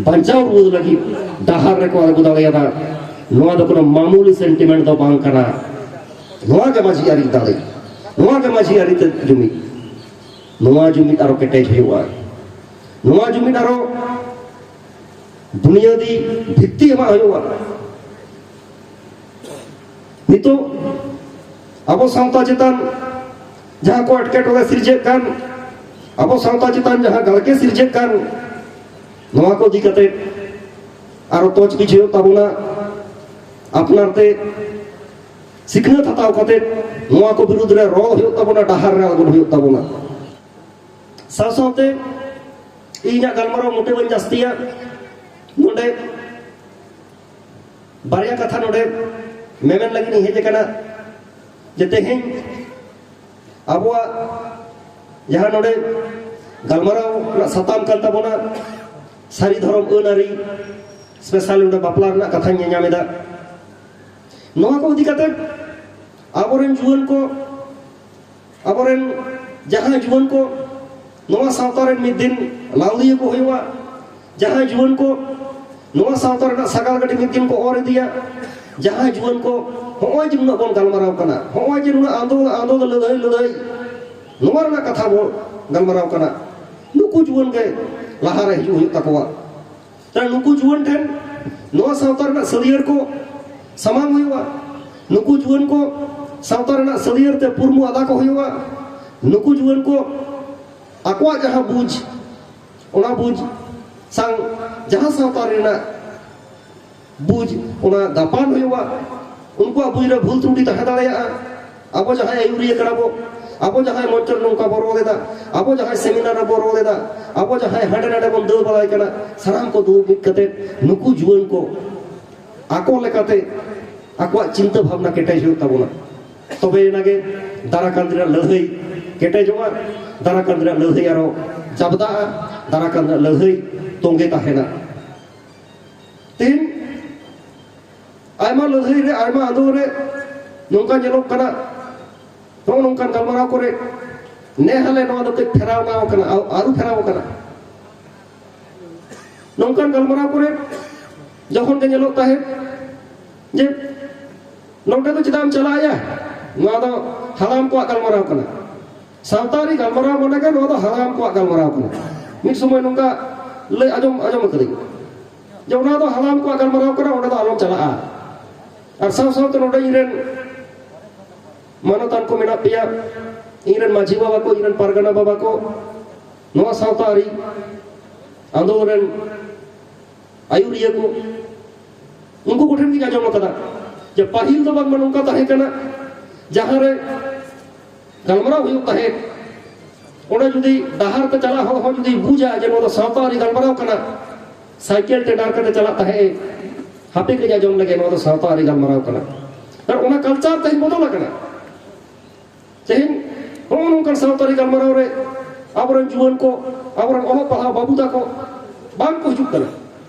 ᱵᱟᱧᱪᱟᱣ ᱨᱩᱣᱟᱹᱲ ᱞᱟᱹᱜᱤᱫ ᱰᱟᱦᱟᱨ ᱨᱮᱠᱚ ᱟᱬᱜᱚ ᱫᱟᱲᱮᱭᱟᱫᱟ᱾ ᱱᱚᱣᱟ ᱫᱚ ᱠᱳᱱᱳ ᱢᱟᱢᱩᱞᱤ ᱥᱮᱱᱴᱤᱢᱮᱱᱴ ᱫᱚ ᱵᱟᱝ ᱠᱟᱱᱟ᱾ ᱱᱚᱣᱟ ᱜᱮ ᱢᱟᱹᱡᱷᱤ ᱟᱹᱨᱤ ᱫᱟᱲᱮ, ᱱᱚᱣᱟ ᱜᱮ ᱢᱟᱹᱡᱷᱤ ᱟᱹᱨᱤ ᱛᱮ ᱡᱩᱢᱤᱫ᱾ ᱱᱚᱣᱟ ᱡᱩᱢᱤᱫ ᱟᱨᱚ ᱠᱮᱴᱮᱡ ᱦᱩᱭᱩᱜᱼᱟ᱾ ᱱᱚᱣᱟ ᱡᱩᱢᱤᱫ ᱟᱨᱚ ᱵᱩᱱᱤᱭᱟᱹᱫᱤ ᱵᱷᱤᱛᱛᱤ ᱮᱢᱟᱜ ᱦᱩᱭᱩᱜᱼᱟ᱾ ᱱᱤᱛᱚᱜ ᱟᱵᱚ ᱥᱟᱶᱛᱟ ᱪᱮᱛᱟᱱ ᱡᱟᱦᱟᱸ ᱠᱚ ᱮᱴᱠᱮᱴᱚᱬᱮ ᱥᱤᱨᱡᱟᱹᱜ ᱠᱟᱱ, ᱟᱵᱚ ᱥᱟᱶᱛᱟ ᱪᱮᱛᱟᱱ ᱡᱟᱦᱟᱸ ᱜᱟᱲᱠᱮ ᱥᱤᱨᱡᱟᱹᱜ ᱠᱟᱱ, ᱱᱚᱣᱟ ᱠᱚ ᱤᱫᱤ ᱠᱟᱛᱮ ᱟᱨᱚ ᱛᱚᱡ ᱵᱤᱡᱷᱟᱹᱣ ᱛᱟᱵᱚᱱᱟ, ᱟᱯᱱᱟᱨ ᱛᱮ ᱥᱤᱠᱷᱱᱟᱹᱛ ᱦᱟᱛᱟᱣ ᱠᱟᱛᱮ ᱱᱚᱣᱟ ᱠᱚ ᱵᱤᱨᱩᱫᱽ ᱨᱮ ᱨᱚᱲ ᱦᱩᱭᱩᱜ ᱛᱟᱵᱚᱱᱟ, ᱰᱟᱦᱟᱨ ᱨᱮ ᱟᱬᱜᱚᱱ ᱦᱩᱭᱩᱜ ᱛᱟᱵᱚᱱᱟ᱾ ᱥᱟᱶ ᱥᱟᱶᱛᱮ ᱤᱧᱟᱹᱜ ᱜᱟᱞᱢᱟᱨᱟᱣ ᱢᱚᱴᱮ ᱵᱟᱹᱧ ᱡᱟᱹᱥᱛᱤᱭᱟ, ᱱᱚᱰᱮ ᱵᱟᱨᱭᱟ ᱠᱟᱛᱷᱟ ᱱᱚᱰᱮ ᱢᱮᱢᱮᱱ ᱞᱟᱹᱜᱤᱫ ᱤᱧ ᱦᱮᱡ ᱟᱠᱟᱱᱟ, ᱡᱮ ᱛᱮᱦᱮᱧ ᱟᱵᱚᱣᱟᱜ ᱡᱟᱦᱟᱸ ᱱᱚᱰᱮ ᱜᱟᱞᱢᱟᱨᱟᱣ ᱨᱮᱱᱟᱜ ᱥᱟᱛᱟᱢ ᱠᱟᱱ ᱛᱟᱵᱚᱱᱟ, ᱥᱟᱹᱨᱤ ᱫᱷᱚᱨᱚᱢ ᱟᱹᱱ ᱟᱹᱨᱤ, ᱥᱯᱮᱥᱟᱞ ᱱᱚᱰᱮ ᱵᱟᱯᱞᱟ ᱨᱮᱱᱟᱜ ᱠᱟᱛᱷᱟᱧ ᱧᱮᱧᱟᱢ ᱮᱫᱟ᱾ ᱱᱚᱣᱟ ᱠᱚ ᱤᱫᱤ ᱠᱟᱛᱮ ᱟᱵᱚᱨᱮᱱ ᱡᱩᱣᱟᱹᱱ ᱠᱚ, ᱟᱵᱚᱨᱮᱱ ᱡᱟᱦᱟᱸᱭ ᱡᱩᱣᱟᱹᱱ ᱠᱚ ᱱᱚᱣᱟ ᱥᱟᱶᱛᱟ ᱨᱮᱱ ᱢᱤᱫ ᱫᱤᱱ ᱞᱟᱹᱣᱞᱤᱭᱟᱹ ᱠᱚ ᱦᱩᱭᱩᱜᱼᱟ, ᱡᱟᱦᱟᱸᱭ ᱡᱩᱣᱟᱹᱱ ᱠᱚ ᱱᱚᱣᱟ ᱥᱟᱶᱛᱟ ᱨᱮᱱᱟᱜ ᱥᱟᱜᱟᱲ ᱜᱟᱹᱰᱤ ᱢᱤᱫ ᱫᱤᱱ ᱠᱚ ᱚᱨ ᱤᱫᱤᱭᱟ, ᱡᱟᱦᱟᱸᱭ ᱡᱩᱣᱟᱹᱱ ᱠᱚ ᱦᱚᱸᱜᱼᱚᱭ ᱡᱮ ᱱᱩᱱᱟᱹᱜ ᱵᱚᱱ ᱜᱟᱞᱢᱟᱨᱟᱣ ᱠᱟᱱᱟ, ᱦᱚᱸᱜᱼᱚᱭ ᱡᱮ ᱱᱩᱱᱟᱹᱜ ᱟᱸᱫᱳᱲ ᱟᱸᱫᱳᱲ ᱞᱟᱹᱲᱦᱟᱹᱭ ᱞᱟᱹᱲᱦᱟᱹᱭ ᱱᱚᱣᱟ ᱨᱮᱱᱟᱜ ᱠᱟᱛᱷᱟ ᱵᱚᱱ ᱜᱟᱞᱢᱟᱨᱟᱣ ᱠᱟᱱᱟ, ᱱᱩᱠᱩ ᱡᱩᱣᱟᱹᱱ ᱜᱮ ᱞᱟᱦᱟᱨᱮ ᱦᱤᱡᱩᱜ ᱦᱩᱭᱩᱜ ᱛᱟᱠᱚᱣᱟ᱾ ᱛᱟᱦᱞᱮ ᱱᱩᱠᱩ ᱡᱩᱣᱟᱹᱱ ᱴᱷᱮᱱ ᱱᱚᱣᱟ ᱥᱟᱶᱛᱟ ᱨᱮᱱᱟᱜ ᱥᱟᱹᱨᱭᱟᱹᱲ ᱠᱚ ᱥᱟᱢᱟᱝ ᱦᱩᱭᱩᱜᱼᱟ᱾ ᱱᱩᱠᱩ ᱡᱩᱣᱟᱹᱱ ᱠᱚ ᱥᱟᱶᱛᱟ ᱨᱮᱱᱟᱜ ᱥᱟᱹᱨᱭᱟᱹᱲ ᱛᱮ ᱯᱩᱨᱢᱩ ᱟᱫᱟ ᱠᱚ ᱦᱩᱭᱩᱜᱼᱟ᱾ ᱱᱩᱠᱩ ᱡᱩᱣᱟᱹᱱ ᱠᱚ ᱟᱠᱚᱣᱟᱜ ᱡᱟᱦᱟᱸ ᱵᱩᱡᱽ, ᱚᱱᱟ ᱵᱩᱡᱽ ᱥᱟᱶ ᱡᱟᱦᱟᱸ ᱥᱟᱶᱛᱟ ᱨᱮᱱᱟᱜ ᱵᱩᱡᱽ, ᱚᱱᱟ ᱜᱟᱯᱟᱱ ᱦᱩᱭᱩᱜᱼᱟ᱾ ᱩᱱᱠᱩᱣᱟᱜ ᱵᱩᱡᱽ ᱨᱮ ᱵᱷᱩᱞ ᱛᱨᱩᱴᱤ ᱛᱟᱦᱮᱸ ᱫᱟᱲᱮᱭᱟᱜᱼᱟ᱾ ᱟᱵᱚ ᱡᱟᱦᱟᱸᱭ ᱟᱹᱭᱩᱨᱤᱭᱟᱹ ᱠᱟᱱᱟ ᱵᱚ, ᱟᱵᱚ ᱡᱟᱦᱟᱸᱭ ᱢᱚᱧᱪᱚ ᱨᱮ ᱱᱚᱝᱠᱟ ᱵᱚ ᱨᱚᱲ ᱮᱫᱟ, ᱟᱵᱚ ᱡᱟᱦᱟᱸᱭ ᱥᱮᱢᱤᱱᱟᱨ ᱨᱮᱵᱚ ᱨᱚᱲ ᱮᱫᱟ, ᱟᱵᱚ ᱡᱟᱦᱟᱸᱭ ᱦᱟᱸᱰᱮ ᱱᱟᱰᱮ ᱵᱚᱱ ᱫᱟᱹᱲ ᱵᱟᱲᱟᱭ ᱠᱟᱱᱟ, ᱥᱟᱱᱟᱢ ᱠᱚ ᱫᱩᱲᱩᱵ ᱢᱤᱫ ᱠᱟᱛᱮ ᱱᱩᱠᱩ ᱡᱩᱣᱟᱹᱱ ᱠᱚ ᱟᱠᱚ ᱞᱮᱠᱟᱛᱮ ᱟᱠᱚᱣᱟᱜ ᱪᱤᱱᱛᱟᱹ ᱵᱷᱟᱵᱽᱱᱟ ᱠᱮᱴᱮᱡ ᱦᱩᱭᱩᱜ ᱛᱟᱵᱚᱱᱟ᱾ ᱛᱚᱵᱮ ᱮᱱᱟᱜᱮ ᱫᱟᱨᱟᱠᱟᱱ ᱨᱮᱱᱟᱜ ᱞᱟᱹᱲᱦᱟᱹᱭ ᱠᱮᱴᱮᱡᱚᱜᱼᱟ, ᱫᱟᱨᱟᱠᱟᱱ ᱨᱮᱱᱟᱜ ᱞᱟᱹᱲᱦᱟᱹᱭ ᱟᱨᱚ ᱡᱟᱵᱫᱟᱜᱼᱟ, ᱫᱟᱨᱟᱠᱟᱱ ᱨᱮᱱᱟᱜ ᱞᱟᱹᱲᱦᱟᱹᱭ ᱛᱚᱸᱜᱮ ᱛᱟᱦᱮᱱᱟ᱾ ᱛᱮᱦᱮᱧ ᱟᱭᱢᱟ ᱞᱟᱹᱲᱦᱟᱹᱭ ᱨᱮ, ᱟᱭᱢᱟ ᱟᱸᱫᱳᱲ ᱨᱮ ᱱᱚᱝᱠᱟ ᱧᱮᱞᱚᱜ ᱠᱟᱱᱟ, ᱱᱚᱜᱼᱚ ᱱᱚᱝᱠᱟᱱ ᱜᱟᱞᱢᱟᱨᱟᱣ ᱠᱚᱨᱮ ᱱᱮ ᱦᱟᱞᱮ ᱱᱚᱣᱟ ᱫᱚ ᱠᱟᱹᱡ ᱯᱷᱮᱨᱟᱣ ᱱᱟᱣ ᱠᱟᱱᱟ, ᱟᱹ-, ᱟᱹᱨᱩ ᱯᱷᱮᱨᱟᱣ ᱠᱟᱱᱟ᱾ ᱱᱚᱝᱠᱟᱱ ᱜᱟᱞᱢᱟᱨᱟᱣ ᱠᱚᱨᱮ ᱡᱚᱠᱷᱚᱱ ᱜᱮ ᱧᱮᱞᱚᱜ ᱛᱟᱦᱮᱸᱫ ᱡᱮ ᱱᱚᱰᱮ ᱫᱚ ᱪᱮᱫᱟᱜ ᱮᱢ ᱪᱟᱞᱟᱜᱼᱟ, ᱱᱚᱣᱟ ᱫᱚ ᱦᱟᱲᱟᱢ ᱠᱚᱣᱟᱜ ᱜᱟᱞᱢᱟᱨᱟᱣ ᱠᱟᱱᱟ, ᱥᱟᱶᱛᱟ ᱟᱹᱨᱤ ᱜᱟᱞᱢᱟᱨᱟᱣ ᱢᱟᱱᱮ ᱜᱮ ᱱᱚᱣᱟ ᱫᱚ ᱦᱟᱲᱟᱢ ᱠᱚᱣᱟᱜ ᱜᱟᱞᱢᱟᱨᱟᱣ ᱠᱟᱱᱟ᱾ ᱢᱤᱫ ᱥᱚᱢᱚᱭ ᱱᱚᱝᱠᱟ ᱞᱟᱹᱭ ᱟᱸᱡᱚᱢ, ᱟᱸᱡᱚᱢ ᱟᱠᱟᱫᱟᱹᱧ ᱡᱮ ᱚᱱᱟ ᱫᱚ ᱦᱟᱲᱟᱢ ᱠᱚᱣᱟᱜ ᱜᱟᱞᱢᱟᱨᱟᱣ ᱠᱟᱱᱟ, ᱚᱸᱰᱮ ᱫᱚ ᱟᱞᱚᱢ ᱪᱟᱞᱟᱜᱼᱟ᱾ ᱟᱨ ᱥᱟᱶ ᱥᱟᱶᱛᱮ ᱱᱚᱰᱮ ᱤᱧ ᱨᱮᱱ ᱢᱟᱱᱚᱛᱟᱱ ᱠᱚ ᱢᱮᱱᱟᱜ ᱯᱮᱭᱟ, ᱤᱧ ᱨᱮᱱ ᱢᱟᱹᱡᱷᱤ ᱵᱟᱵᱟ ᱠᱚ, ᱤᱧ ᱨᱮᱱ ᱯᱟᱨᱜᱟᱱᱟ ᱵᱟᱵᱟ ᱠᱚ, ᱱᱚᱣᱟ ᱥᱟᱶᱛᱟ ᱟᱹᱨᱤ ᱟᱸᱫᱳᱲ ᱨᱮᱱ ᱟᱹᱭᱩᱨᱤᱭᱟᱹ ᱠᱚ, ᱩᱱᱠᱩ ᱠᱚᱴᱷᱮᱱ ᱜᱤᱧ ᱟᱸᱡᱚᱢ ᱟᱠᱟᱫᱟ ᱡᱮ ᱯᱟᱹᱦᱤᱞ ᱫᱚ ᱵᱟᱝᱢᱟ ᱱᱚᱝᱠᱟ ᱛᱟᱦᱮᱸ ᱠᱟᱱᱟ, ᱡᱟᱦᱟᱸ ᱨᱮ ᱜᱟᱞᱢᱟᱨᱟᱣ ᱦᱩᱭᱩᱜ ᱛᱟᱦᱮᱸᱫ, ᱚᱸᱰᱮ ᱡᱩᱫᱤ ᱰᱟᱦᱟᱨ ᱛᱮ ᱪᱟᱞᱟᱜ ᱦᱚᱲ ᱦᱚᱸ ᱡᱩᱫᱤ ᱵᱩᱡᱟ ᱡᱮ ᱱᱚᱣᱟ ᱫᱚ ᱥᱟᱶᱛᱟ ᱟᱹᱨᱤ ᱜᱟᱞᱢᱟᱨᱟᱣ ᱠᱟᱱᱟ, ᱥᱟᱭᱠᱮᱞ ᱛᱮ ᱰᱟᱦᱟᱨ ᱠᱟᱛᱮ ᱪᱟᱞᱟᱜ ᱛᱟᱦᱮᱸᱫ ᱮ, ᱦᱟᱯᱮ ᱠᱟᱹᱡ ᱟᱸᱡᱚᱢ ᱞᱮᱜᱮ, ᱱᱚᱣᱟ ᱫᱚ ᱥᱟᱶᱛᱟ ᱟᱹᱨᱤ ᱜᱟᱞᱢᱟᱨᱟᱣ ᱠᱟᱱᱟ᱾ ᱟᱨ ᱚᱱᱟ ᱠᱟᱞᱪᱟᱨ ᱛᱮᱦᱮᱧ ᱵᱚᱫᱚᱞ ᱟᱠᱟᱱᱟ᱾ ᱛᱮᱦᱮᱧ ᱱᱚᱜᱼᱚ ᱱᱚᱝᱠᱟᱱ ᱥᱟᱶᱛᱟ ᱟᱹᱨᱤ ᱜᱟᱞᱢᱟᱨᱟᱣ ᱨᱮ ᱟᱵᱚᱨᱮᱱ ᱡᱩᱣᱟᱹᱱ ᱠᱚ, ᱟᱵᱚᱨᱮᱱ ᱚᱞᱚᱜ ᱯᱟᱲᱦᱟᱣ ᱵᱟᱹᱵᱩ ᱛᱟᱠᱚ ᱵᱟᱝ ᱠᱚ ᱦᱤᱡᱩᱜ ᱠᱟᱱᱟ᱾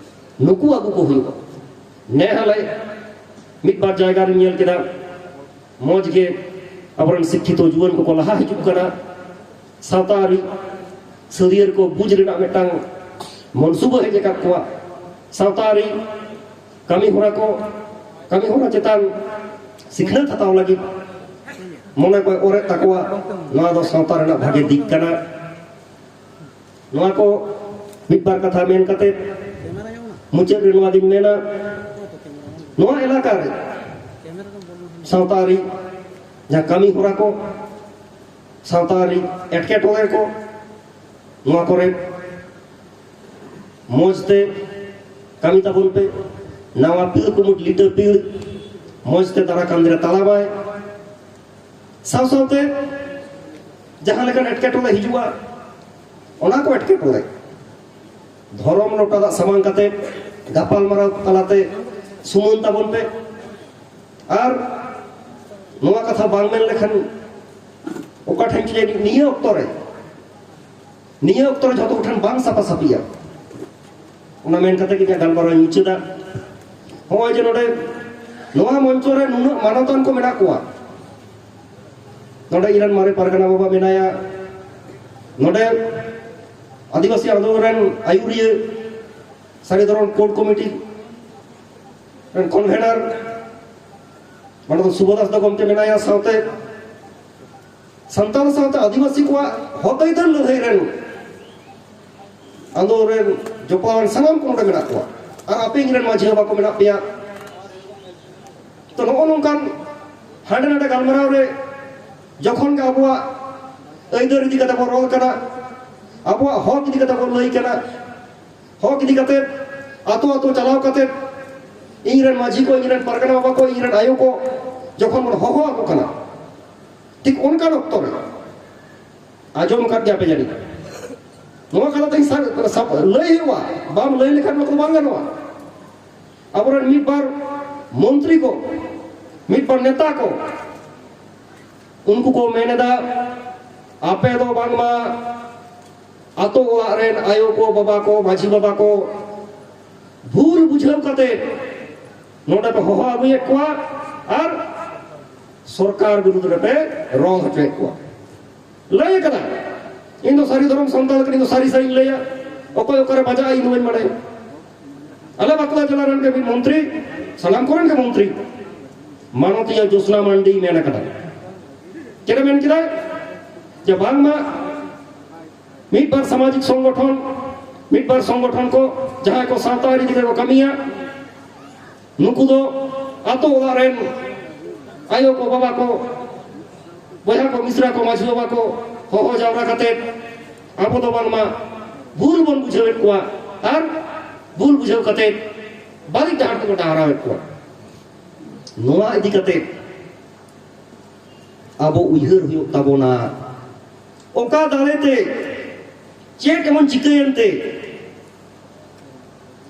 ᱱᱩᱠᱩ ᱟᱹᱜᱩ ᱠᱚ ᱦᱩᱭᱩᱜᱼᱟ᱾ ᱱᱮ ᱦᱟᱞᱮ ᱢᱤᱫ ᱵᱟᱨ ᱡᱟᱭᱜᱟ ᱨᱤᱧ ᱧᱮᱞ ᱠᱮᱫᱟ, ᱢᱚᱡᱽ ᱜᱮ ᱟᱵᱚᱨᱮᱱ ᱥᱤᱠᱠᱷᱤᱛᱚ ᱡᱩᱣᱟᱹᱱ ᱠᱚᱠᱚ ᱞᱟᱦᱟ ᱦᱤᱡᱩᱜ ᱠᱟᱱᱟ᱾ ᱥᱟᱶᱛᱟ ᱟᱹᱨᱤ ᱥᱟᱹᱨᱤᱭᱟᱹᱲ ᱠᱚ ᱵᱩᱡᱽ ᱨᱮᱱᱟᱜ ᱢᱤᱫᱴᱟᱝ ᱢᱚᱱᱥᱩᱵᱟᱹ ᱦᱮᱡ ᱟᱠᱟᱫ ᱠᱚᱣᱟ᱾ ᱥᱟᱶᱛᱟ ᱟᱹᱨᱤ ᱠᱟᱹᱢᱤ ᱦᱚᱨᱟ ᱠᱚ, ᱠᱟᱹᱢᱤ ᱦᱚᱨᱟ ᱪᱮᱛᱟᱱ ᱥᱤᱠᱷᱱᱟᱹᱛ ᱦᱟᱛᱟᱣ ᱞᱟᱹᱜᱤᱫ ᱢᱚᱱᱮ ᱠᱚ ᱚᱨᱮᱫ ᱛᱟᱠᱚᱣᱟ᱾ ᱱᱚᱣᱟ ᱫᱚ ᱥᱟᱶᱛᱟ ᱨᱮᱱᱟᱜ ᱵᱷᱟᱜᱮ ᱫᱤᱠ ᱠᱟᱱᱟ᱾ ᱱᱚᱣᱟ ᱠᱚ ᱢᱤᱫ ᱵᱟᱨ ᱠᱟᱛᱷᱟ ᱢᱮᱱ ᱠᱟᱛᱮ ᱢᱩᱪᱟᱹᱫ ᱨᱮ ᱱᱚᱣᱟ ᱫᱤᱱ ᱢᱮᱱᱟ, ᱱᱚᱣᱟ ᱮᱞᱟᱠᱟ ᱨᱮ ᱥᱟᱶᱛᱟ ᱟᱹᱨᱤ ᱡᱟᱦᱟᱸ ᱠᱟᱹᱢᱤ ᱦᱚᱨᱟ ᱠᱚ, ᱥᱟᱶᱛᱟ ᱟᱹᱨᱤ ᱮᱴᱠᱮᱴᱚᱬᱮ ᱠᱚ, ᱱᱚᱣᱟ ᱠᱚᱨᱮ ᱢᱚᱡᱽ ᱛᱮ ᱠᱟᱹᱢᱤ ᱛᱟᱵᱚᱱ ᱯᱮ᱾ ᱱᱟᱣᱟ ᱯᱤᱲ ᱠᱩᱢᱩᱴ ᱞᱤᱴᱟᱹ ᱯᱤᱲ ᱢᱚᱡᱽ ᱛᱮ ᱫᱟᱨᱟ ᱠᱟᱱᱫᱤ ᱨᱮ ᱛᱟᱲᱟᱢᱟᱭ᱾ ᱥᱟᱶ ᱥᱟᱶᱛᱮ ᱡᱟᱦᱟᱸ ᱞᱮᱠᱟᱱ ᱮᱴᱠᱮᱴᱚᱬᱮ ᱦᱤᱡᱩᱜᱼᱟ, ᱚᱱᱟ ᱠᱚ ᱮᱴᱠᱮᱴᱚᱬᱮ ᱫᱷᱚᱨᱚᱢ ᱞᱚᱴᱟ ᱫᱟᱜ ᱥᱟᱢᱟᱝ ᱠᱟᱛᱮ ᱜᱟᱯᱟᱞᱢᱟᱨᱟᱣ ᱛᱟᱞᱟᱛᱮ ᱥᱩᱢᱟᱹᱱ ᱛᱟᱵᱚᱱ ᱯᱮ᱾ ᱟᱨ ᱱᱚᱣᱟ ᱠᱟᱛᱷᱟ ᱵᱟᱝ ᱢᱮᱱ ᱞᱮᱠᱷᱟᱱ ᱚᱠᱟ ᱴᱷᱮᱱ ᱪᱚ ᱡᱟᱹᱱᱤᱡ ᱱᱤᱭᱟᱹ ᱚᱠᱛᱚ ᱨᱮ, ᱱᱤᱭᱟᱹ ᱚᱠᱛᱚ ᱨᱮ ᱡᱷᱚᱛᱚ ᱠᱚᱴᱷᱮᱱ ᱵᱟᱝ ᱥᱟᱯᱷᱟ ᱥᱟᱹᱯᱷᱤᱭᱟ᱾ ᱚᱱᱟ ᱢᱮᱱ ᱠᱟᱛᱮ ᱜᱮ ᱤᱧᱟᱹᱜ ᱜᱟᱞᱢᱟᱨᱟᱣ ᱤᱧ ᱢᱩᱪᱟᱹᱫᱟ᱾ ᱱᱚᱜᱼᱚᱭ ᱡᱮ ᱱᱚᱰᱮ ᱱᱚᱣᱟ ᱢᱚᱧᱪᱚ ᱨᱮ ᱱᱩᱱᱟᱹᱜ ᱢᱟᱱᱚᱛᱟᱱ ᱠᱚ ᱢᱮᱱᱟᱜ ᱠᱚᱣᱟ, ᱱᱚᱰᱮ ᱤᱧ ᱨᱮᱱ ᱢᱟᱨᱮ ᱯᱟᱨᱜᱟᱱᱟ ᱵᱟᱵᱟ ᱢᱮᱱᱟᱭᱟ, ᱱᱚᱰᱮ ᱟᱹᱫᱤᱵᱟᱹᱥᱤ ᱟᱸᱫᱳᱞᱚᱱ ᱨᱮᱱ ᱟᱹᱭᱩᱨᱤᱭᱟᱹ, ᱥᱟᱹᱨᱤ ᱫᱷᱚᱨᱚᱢ ᱠᱳᱰ ᱠᱚᱢᱤᱴᱤ ᱨᱮᱱ ᱠᱚᱱᱵᱷᱮᱱᱟᱨ ᱢᱟᱱᱚᱛ ᱥᱩᱵᱷᱚᱫᱟᱥ ᱫᱚ ᱜᱚᱢᱠᱮ ᱢᱮᱱᱟᱭᱟ, ᱥᱟᱶᱛᱮ ᱥᱟᱱᱛᱟᱲ ᱥᱟᱶᱛᱮ ᱟᱹᱫᱤᱵᱟᱹᱥᱤ ᱠᱚᱣᱟᱜ ᱦᱚᱠ ᱟᱹᱭᱫᱟᱹᱨ ᱞᱟᱹᱲᱦᱟᱹᱭ ᱨᱮᱱ ᱟᱸᱫᱳᱲ ᱨᱮᱱ ᱡᱚᱯᱲᱟᱣ ᱥᱟᱱᱟᱢ ᱠᱚ ᱱᱚᱰᱮ ᱢᱮᱱᱟᱜ ᱠᱚᱣᱟ᱾ ᱟᱨ ᱟᱯᱮ ᱤᱧ ᱨᱮᱱ ᱢᱟᱹᱡᱷᱤ ᱵᱟᱵᱟ ᱠᱚ ᱢᱮᱱᱟᱜ ᱯᱮᱭᱟ᱾ ᱛᱚ, ᱱᱚᱜᱼᱚ ᱱᱚᱝᱠᱟᱱ ᱦᱟᱸᱰᱮ ᱱᱟᱰᱮ ᱜᱟᱞᱢᱟᱨᱟᱣ ᱨᱮ ᱡᱚᱠᱷᱚᱱ ᱜᱮ ᱟᱵᱚᱣᱟᱜ ᱟᱹᱭᱫᱟᱹᱨ ᱤᱫᱤ ᱠᱟᱛᱮ ᱵᱚᱱ ᱨᱚᱲ ᱠᱟᱱᱟ, ᱟᱵᱚᱣᱟᱜ ᱦᱚᱠ ᱤᱫᱤ ᱠᱟᱛᱮ ᱵᱚᱱ ᱞᱟᱹᱭ ᱠᱟᱱᱟ, ᱦᱚᱠ ᱤᱫᱤ ᱠᱟᱛᱮ ᱟᱛᱳ ᱟᱛᱳ ᱪᱟᱞᱟᱣ ᱠᱟᱛᱮ ᱤᱧ ᱨᱮᱱ ᱢᱟᱹᱡᱷᱤ ᱠᱚ, ᱤᱧ ᱨᱮᱱ ᱯᱟᱨᱜᱟᱱᱟ ᱵᱟᱵᱟ ᱠᱚ, ᱤᱧ ᱨᱮᱱ ᱟᱭᱳ ᱠᱚ ᱡᱚᱠᱷᱚᱱ ᱵᱚᱱ ᱦᱚᱦᱚ ᱟᱠᱚ ᱠᱟᱱᱟ, ᱴᱷᱤᱠ ᱚᱱᱠᱟᱱ ᱚᱠᱛᱚ ᱨᱮ ᱟᱸᱡᱚᱢ ᱟᱠᱟᱫ ᱜᱮᱭᱟ ᱯᱮ ᱡᱟᱹᱱᱤᱡ, ᱱᱚᱣᱟ ᱠᱟᱛᱷᱟ ᱛᱮᱧ ᱥᱟᱵ, ᱥᱟᱵ, ᱞᱟᱹᱭ ᱦᱩᱭᱩᱜᱼᱟ, ᱵᱟᱢ ᱞᱟᱹᱭ ᱞᱮᱠᱷᱟᱱ ᱱᱚᱣᱟ ᱠᱚ ᱵᱟᱝ ᱜᱟᱱᱚᱜᱼᱟ᱾ ᱟᱵᱚᱨᱮᱱ ᱢᱤᱫ ᱵᱟᱨ ᱢᱚᱱᱛᱨᱤ ᱠᱚ, ᱢᱤᱫ ᱵᱟᱨ ᱱᱮᱛᱟ ᱠᱚ, ᱩᱱᱠᱩ ᱠᱚ ᱢᱮᱱ ᱮᱫᱟ, ᱟᱯᱮ ᱫᱚ ᱵᱟᱝᱢᱟ ᱟᱛᱳ ᱚᱲᱟᱜ ᱨᱮᱱ ᱟᱭᱳ ᱠᱚ, ᱵᱟᱵᱟ ᱠᱚ, ᱢᱟᱹᱡᱷᱤ ᱵᱟᱵᱟ ᱠᱚ ᱵᱷᱩᱞ ᱵᱩᱡᱷᱟᱹᱣ ᱠᱟᱛᱮ ᱱᱚᱰᱮ ᱯᱮ ᱦᱚᱦᱚ ᱟᱹᱜᱩᱭᱮᱫ ᱠᱚᱣᱟ ᱟᱨ ᱥᱚᱨᱠᱟᱨ ᱵᱤᱨᱩᱫᱽ ᱨᱮᱯᱮ ᱨᱚᱲ ᱦᱚᱪᱚᱭᱮᱫ ᱠᱚᱣᱟ᱾ ᱞᱟᱹᱭ ᱠᱟᱫᱟ, ᱤᱧ ᱫᱚ ᱥᱟᱹᱨᱤ ᱫᱷᱚᱨᱚᱢ ᱥᱟᱱᱛᱟᱲ ᱠᱟᱹᱱᱟᱹᱧ, ᱤᱧ ᱫᱚ ᱥᱟᱹᱨᱤ ᱥᱟᱹᱨᱤᱧ ᱞᱟᱹᱭᱟ, ᱚᱠᱚᱭ ᱚᱠᱟᱨᱮ ᱵᱟᱡᱟᱜᱼᱟ ᱤᱧ ᱫᱚ ᱵᱟᱹᱧ ᱵᱟᱲᱟᱭᱟ᱾ ᱟᱞᱮ ᱵᱟᱸᱠᱩᱲᱟ ᱡᱮᱞᱟ ᱨᱮᱱ ᱜᱮ ᱢᱤᱫ ᱢᱚᱱᱛᱨᱤ, ᱥᱟᱱᱟᱢ ᱠᱚᱨᱮᱱ ᱜᱮ ᱢᱚᱱᱛᱨᱤ, ᱢᱟᱱᱚᱛᱤᱭᱟᱹ ᱡᱳᱥᱱᱟ ᱢᱟᱱᱰᱤ ᱢᱮᱱ ᱠᱟᱫᱟ᱾ ᱪᱮᱫ ᱮ ᱢᱮᱱ ᱠᱮᱫᱟ? ᱡᱮ ᱵᱟᱝᱢᱟ ᱢᱤᱫ ᱵᱟᱨ ᱥᱟᱢᱟᱡᱤᱠ ᱥᱚᱝᱜᱚᱴᱷᱚᱱ, ᱢᱤᱫ ᱵᱟᱨ ᱥᱚᱝᱜᱚᱴᱷᱚᱱ ᱠᱚ, ᱡᱟᱦᱟᱸᱭ ᱠᱚ ᱥᱟᱶᱛᱟ ᱟᱹᱨᱤ ᱤᱫᱤ ᱠᱟᱛᱮ ᱠᱚ ᱠᱟᱹᱢᱤᱭᱟ, ᱱᱩᱠᱩ ᱫᱚ ᱟᱛᱳ ᱚᱲᱟᱜ ᱨᱮᱱ ᱟᱭᱳ ᱠᱚ, ᱵᱟᱵᱟ ᱠᱚ, ᱵᱚᱭᱦᱟ ᱠᱚ, ᱢᱤᱥᱨᱟ ᱠᱚ, ᱢᱟᱹᱡᱷᱤ ᱵᱟᱵᱟ ᱠᱚ ᱦᱚᱦᱚ ᱡᱟᱣᱨᱟ ᱠᱟᱛᱮ ᱟᱵᱚ ᱫᱚ ᱵᱟᱝᱢᱟ ᱵᱷᱩᱞ ᱵᱚᱱ ᱵᱩᱡᱷᱟᱹᱣᱮᱫ ᱠᱚᱣᱟ ᱟᱨ ᱵᱷᱩᱞ ᱵᱩᱡᱷᱟᱹᱣ ᱠᱟᱛᱮ ᱵᱟᱹᱲᱤᱡ ᱰᱟᱦᱟᱨ ᱛᱮᱵᱚᱱ ᱰᱟᱦᱟᱨᱟᱣᱮᱫ ᱠᱚᱣᱟ᱾ ᱱᱚᱣᱟ ᱤᱫᱤ ᱠᱟᱛᱮ ᱟᱵᱚ ᱩᱭᱦᱟᱹᱨ ᱦᱩᱭᱩᱜ ᱛᱟᱵᱚᱱᱟ, ᱚᱠᱟ ᱫᱟᱲᱮ ᱛᱮ ᱪᱮᱫ ᱮᱢᱚᱱ ᱪᱤᱠᱟᱹᱭᱮᱱ ᱛᱮ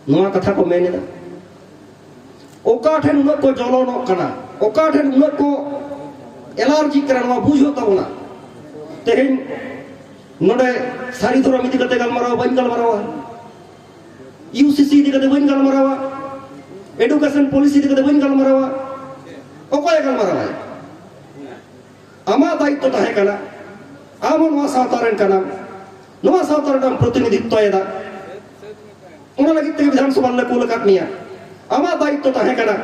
ᱱᱚᱣᱟ ᱠᱟᱛᱷᱟ ᱠᱚ ᱢᱮᱱ ᱮᱫᱟ? ᱚᱠᱟ ᱴᱷᱮᱱ ᱩᱱᱟᱹᱜ ᱠᱚ ᱡᱚᱞᱚᱱᱚᱜ ᱠᱟᱱᱟ, ᱚᱠᱟ ᱴᱷᱮᱱ ᱩᱱᱟᱹᱜ ᱠᱚ ᱮᱞᱟᱨᱡᱤᱜ ᱠᱟᱱᱟ, ᱱᱚᱣᱟ ᱵᱩᱡᱽ ᱦᱩᱭᱩᱜ ᱛᱟᱵᱚᱱᱟ᱾ ᱛᱮᱦᱮᱧ ᱱᱚᱰᱮ ᱥᱟᱹᱨᱤ ᱫᱷᱚᱨᱚᱢ ᱤᱫᱤ ᱠᱟᱛᱮ ᱜᱟᱞᱢᱟᱨᱟᱣ ᱵᱟᱹᱧ ᱜᱟᱞᱢᱟᱨᱟᱣᱟ, ᱤᱭᱩ ᱥᱤ ᱥᱤ ᱤᱫᱤ ᱠᱟᱛᱮ ᱵᱟᱹᱧ ᱜᱟᱞᱢᱟᱨᱟᱣᱟ, ᱮᱰᱩᱠᱮᱥᱚᱱ ᱯᱚᱞᱤᱥᱤ ᱤᱫᱤ ᱠᱟᱛᱮ ᱵᱟᱹᱧ ᱜᱟᱞᱢᱟᱨᱟᱣᱟ᱾ ᱚᱠᱚᱭᱮ ᱜᱟᱞᱢᱟᱨᱟᱣᱟᱭ? ᱟᱢᱟᱜ ᱫᱟᱭᱤᱛᱛᱚ ᱛᱟᱦᱮᱸ ᱠᱟᱱᱟ, ᱟᱢ ᱦᱚᱸ ᱱᱚᱣᱟ ᱥᱟᱶᱛᱟ ᱨᱮᱱ ᱠᱟᱱᱟᱢ, ᱱᱚᱣᱟ ᱥᱟᱶᱛᱟ ᱨᱮᱱᱟᱜ ᱯᱨᱚᱛᱤᱱᱤᱫᱷᱤᱛᱛᱚᱭᱮᱫᱟ᱾ ᱚᱱᱟ ᱞᱟᱹᱜᱤᱫ ᱛᱮᱜᱮ ᱵᱤᱫᱷᱟᱱ ᱥᱚᱵᱷᱟ ᱨᱮᱞᱮ ᱠᱩᱞ ᱟᱠᱟᱫ ᱢᱮᱭᱟ᱾ ᱟᱢᱟᱜ ᱫᱟᱭᱤᱛᱛᱚ ᱛᱟᱦᱮᱸ ᱠᱟᱱᱟ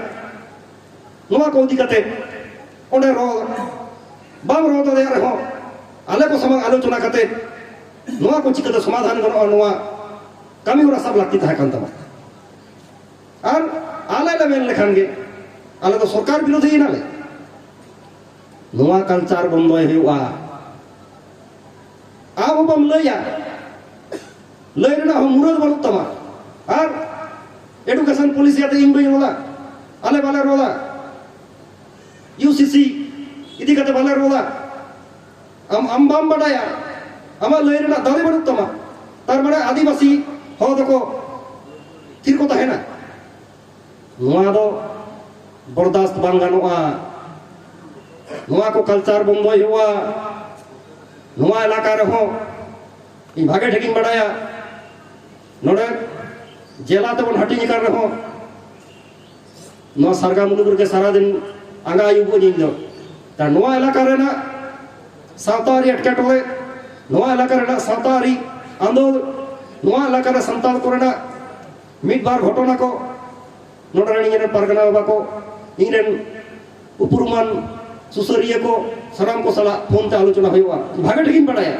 ᱱᱚᱣᱟ ᱠᱚ ᱤᱫᱤ ᱠᱟᱛᱮ ᱚᱸᱰᱮ ᱨᱚᱲ, ᱵᱟᱢ ᱨᱚᱲ ᱫᱟᱲᱮᱭᱟᱜ ᱨᱮᱦᱚᱸ ᱟᱞᱮ ᱠᱚ ᱥᱟᱢᱟᱝ ᱟᱞᱳᱪᱚᱱᱟ ᱠᱟᱛᱮ ᱱᱚᱣᱟ ᱠᱚ ᱪᱤᱠᱟᱹᱛᱮ ᱥᱚᱢᱟᱫᱷᱟᱱ ᱜᱟᱱᱚᱜᱼᱟ, ᱱᱚᱣᱟ ᱠᱟᱹᱢᱤ ᱦᱚᱨᱟ ᱥᱟᱵ ᱞᱟᱹᱠᱛᱤ ᱛᱟᱦᱮᱸ ᱠᱟᱱ ᱛᱟᱢᱟ᱾ ᱟᱨ ᱟᱞᱮ ᱞᱮ ᱢᱮᱱ ᱞᱮᱠᱷᱟᱱ ᱜᱮ ᱟᱞᱮ ᱫᱚ ᱥᱚᱨᱠᱟᱨ ᱵᱤᱨᱳᱫᱷᱤ ᱮᱱᱟᱞᱮ᱾ ᱱᱚᱣᱟ ᱠᱟᱞᱪᱟᱨ ᱵᱚᱱᱫᱚᱭ ᱦᱩᱭᱩᱜᱼᱟ᱾ ᱟᱢ ᱦᱚᱸ ᱵᱟᱢ ᱞᱟᱹᱭᱟ, ᱞᱟᱹᱭ ᱨᱮᱱᱟᱜ ᱦᱚᱸ ᱢᱩᱨᱟᱹᱫ ᱵᱟᱹᱱᱩᱜ ᱛᱟᱢᱟ᱾ ᱟᱨ ᱮᱰᱩᱠᱮᱥᱚᱱ ᱯᱚᱞᱤᱥᱤ ᱟᱛᱮ ᱤᱧ ᱵᱟᱹᱧ ᱨᱚᱲᱟ, ᱟᱞᱮ ᱵᱟᱞᱮ ᱨᱚᱲᱟ, ᱤᱭᱩ ᱥᱤ ᱥᱤ ᱤᱫᱤ ᱠᱟᱛᱮ ᱵᱟᱞᱮ ᱨᱚᱲᱟ᱾ ᱟᱢ ᱟᱢ ᱵᱟᱢ ᱵᱟᱰᱟᱭᱟ, ᱟᱢᱟᱜ ᱞᱟᱹᱭ ᱨᱮᱱᱟᱜ ᱫᱟᱲᱮ ᱵᱟᱹᱱᱩᱜ ᱛᱟᱢᱟ᱾ ᱛᱟᱨ ᱢᱟᱱᱮ ᱟᱹᱫᱤᱵᱟᱹᱥᱤ ᱦᱚᱲ ᱫᱚᱠᱚ ᱛᱷᱤᱨ ᱠᱚ ᱛᱟᱦᱮᱱᱟ? ᱱᱚᱣᱟ ᱫᱚ ᱵᱚᱨᱫᱟᱥᱛ ᱵᱟᱝ ᱜᱟᱱᱚᱜᱼᱟ᱾ ᱱᱚᱣᱟ ᱠᱚ ᱠᱟᱞᱪᱟᱨ ᱵᱚᱱᱫᱚᱭ ᱦᱩᱭᱩᱜᱼᱟ᱾ ᱱᱚᱣᱟ ᱮᱞᱟᱠᱟ ᱨᱮᱦᱚᱸ ᱤᱧ ᱵᱷᱟᱜᱮ ᱴᱷᱤᱠᱤᱧ ᱵᱟᱰᱟᱭᱟ, ᱱᱚᱰᱮ ᱡᱮᱞᱟ ᱛᱮᱵᱚᱱ ᱦᱟᱹᱴᱤᱧ ᱟᱠᱟᱱ ᱨᱮᱦᱚᱸ, ᱱᱚᱣᱟ ᱥᱟᱨᱜᱟ ᱢᱩᱞᱩᱠ ᱨᱮᱜᱮ ᱥᱟᱨᱟᱫᱤᱱ ᱟᱸᱜᱟ ᱟᱹᱭᱩᱵᱚᱜ ᱤᱧ ᱫᱚ᱾ ᱛᱟ ᱱᱚᱣᱟ ᱮᱞᱟᱠᱟ ᱨᱮᱱᱟᱜ ᱥᱟᱶᱛᱟ ᱟᱹᱨᱤ ᱮᱴᱠᱮᱴᱚᱬᱮ, ᱱᱚᱣᱟ ᱮᱞᱟᱠᱟ ᱨᱮᱱᱟᱜ ᱥᱟᱶᱛᱟ ᱟᱹᱨᱤ ᱟᱸᱫᱳᱲ, ᱱᱚᱣᱟ ᱮᱞᱟᱠᱟ ᱨᱮ ᱥᱟᱱᱛᱟᱲ ᱠᱚᱨᱮᱱᱟᱜ ᱢᱤᱫ ᱵᱟᱨ ᱜᱷᱚᱴᱚᱱᱟ ᱠᱚ ᱱᱚᱰᱮ ᱨᱮᱱ ᱤᱧ ᱨᱮᱱ ᱯᱟᱨᱜᱟᱱᱟ ᱵᱟᱵᱟ ᱠᱚ, ᱤᱧ ᱨᱮᱱ ᱩᱯᱨᱩᱢᱟᱱ ᱥᱩᱥᱟᱹᱨᱤᱭᱟᱹ ᱠᱚ, ᱥᱟᱱᱟᱢ ᱠᱚ ᱥᱟᱞᱟᱜ ᱯᱷᱳᱱ ᱛᱮ ᱟᱞᱳᱪᱚᱱᱟ ᱦᱩᱭᱩᱜᱼᱟ᱾ ᱵᱷᱟᱜᱮ ᱴᱷᱤᱠᱤᱧ ᱵᱟᱰᱟᱭᱟ,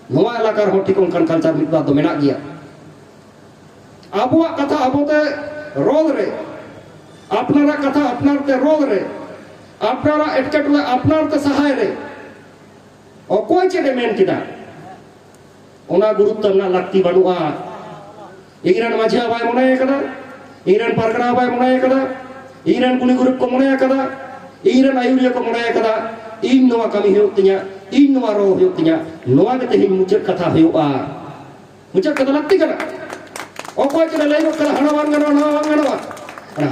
ᱱᱚᱣᱟ ᱮᱞᱟᱠᱟ ᱨᱮᱦᱚᱸ ᱴᱷᱤᱠ ᱚᱱᱠᱟᱱ ᱠᱟᱞᱪᱟᱨ ᱢᱤᱫ ᱵᱟᱨ ᱫᱚ ᱢᱮᱱᱟᱜ ᱜᱮᱭᱟ᱾ ᱟᱵᱚᱣᱟᱜ ᱠᱟᱛᱷᱟ ᱟᱵᱚᱛᱮ ᱨᱚᱲ ᱨᱮ, ᱟᱯᱱᱟᱨᱟᱜ ᱠᱟᱛᱷᱟ ᱟᱯᱱᱟᱨ ᱛᱮ ᱨᱚᱲ ᱨᱮ, ᱟᱯᱱᱟᱨᱟᱜ ᱮᱴᱠᱮᱴᱚᱬᱮ ᱟᱯᱱᱟᱨ ᱛᱮ ᱥᱟᱦᱟᱭ ᱨᱮ ᱚᱠᱚᱭ ᱪᱮᱫ ᱮ ᱢᱮᱱ ᱠᱮᱫᱟ, ᱚᱱᱟ ᱜᱩᱨᱩᱛᱛᱚ ᱨᱮᱱᱟᱜ ᱞᱟᱹᱠᱛᱤ ᱵᱟᱹᱱᱩᱜᱼᱟ᱾ ᱤᱧ ᱨᱮᱱ ᱢᱟᱹᱡᱷᱤ ᱵᱟᱵᱟᱭ ᱢᱚᱱᱮ ᱠᱟᱫᱟ, ᱤᱧ ᱨᱮᱱ ᱯᱟᱨᱜᱟᱱᱟ ᱵᱟᱵᱟᱭ ᱢᱚᱱᱮ ᱠᱟᱫᱟ, ᱤᱧ ᱨᱮᱱ ᱜᱩᱱᱤ ᱜᱩᱨᱤᱵ ᱠᱚ ᱢᱚᱱᱮ ᱠᱟᱫᱟ, ᱤᱧ ᱨᱮᱱ ᱟᱹᱭᱩᱨᱤᱭᱟᱹ ᱠᱚ ᱢᱚᱱᱮ ᱠᱟᱫᱟ, ᱤᱧ ᱱᱚᱣᱟ ᱠᱟᱹᱢᱤ ᱦᱩᱭᱩᱜ ᱛᱤᱧᱟ, ᱤᱧ ᱱᱚᱣᱟ ᱨᱚᱲ ᱦᱩᱭᱩᱜ ᱛᱤᱧᱟ, ᱱᱚᱣᱟ ᱜᱮ ᱛᱮᱦᱮᱧ ᱢᱩᱪᱟᱹᱫ ᱠᱟᱛᱷᱟ ᱦᱩᱭᱩᱜᱼᱟ᱾ ᱢᱩᱪᱟᱹᱫ ᱠᱟᱛᱷᱟ ᱞᱟᱹᱠᱛᱤ ᱠᱟᱱᱟ᱾ ᱚᱠᱚᱭ ᱪᱮᱫ ᱮ ᱞᱟᱹᱭ ᱜᱚᱫ ᱠᱟᱫᱟ, ᱦᱟᱱᱟ ᱵᱟᱝ ᱜᱟᱱᱚᱜᱼᱟ, ᱱᱟᱣᱟ ᱵᱟᱝ ᱜᱟᱱᱚᱜᱼᱟ,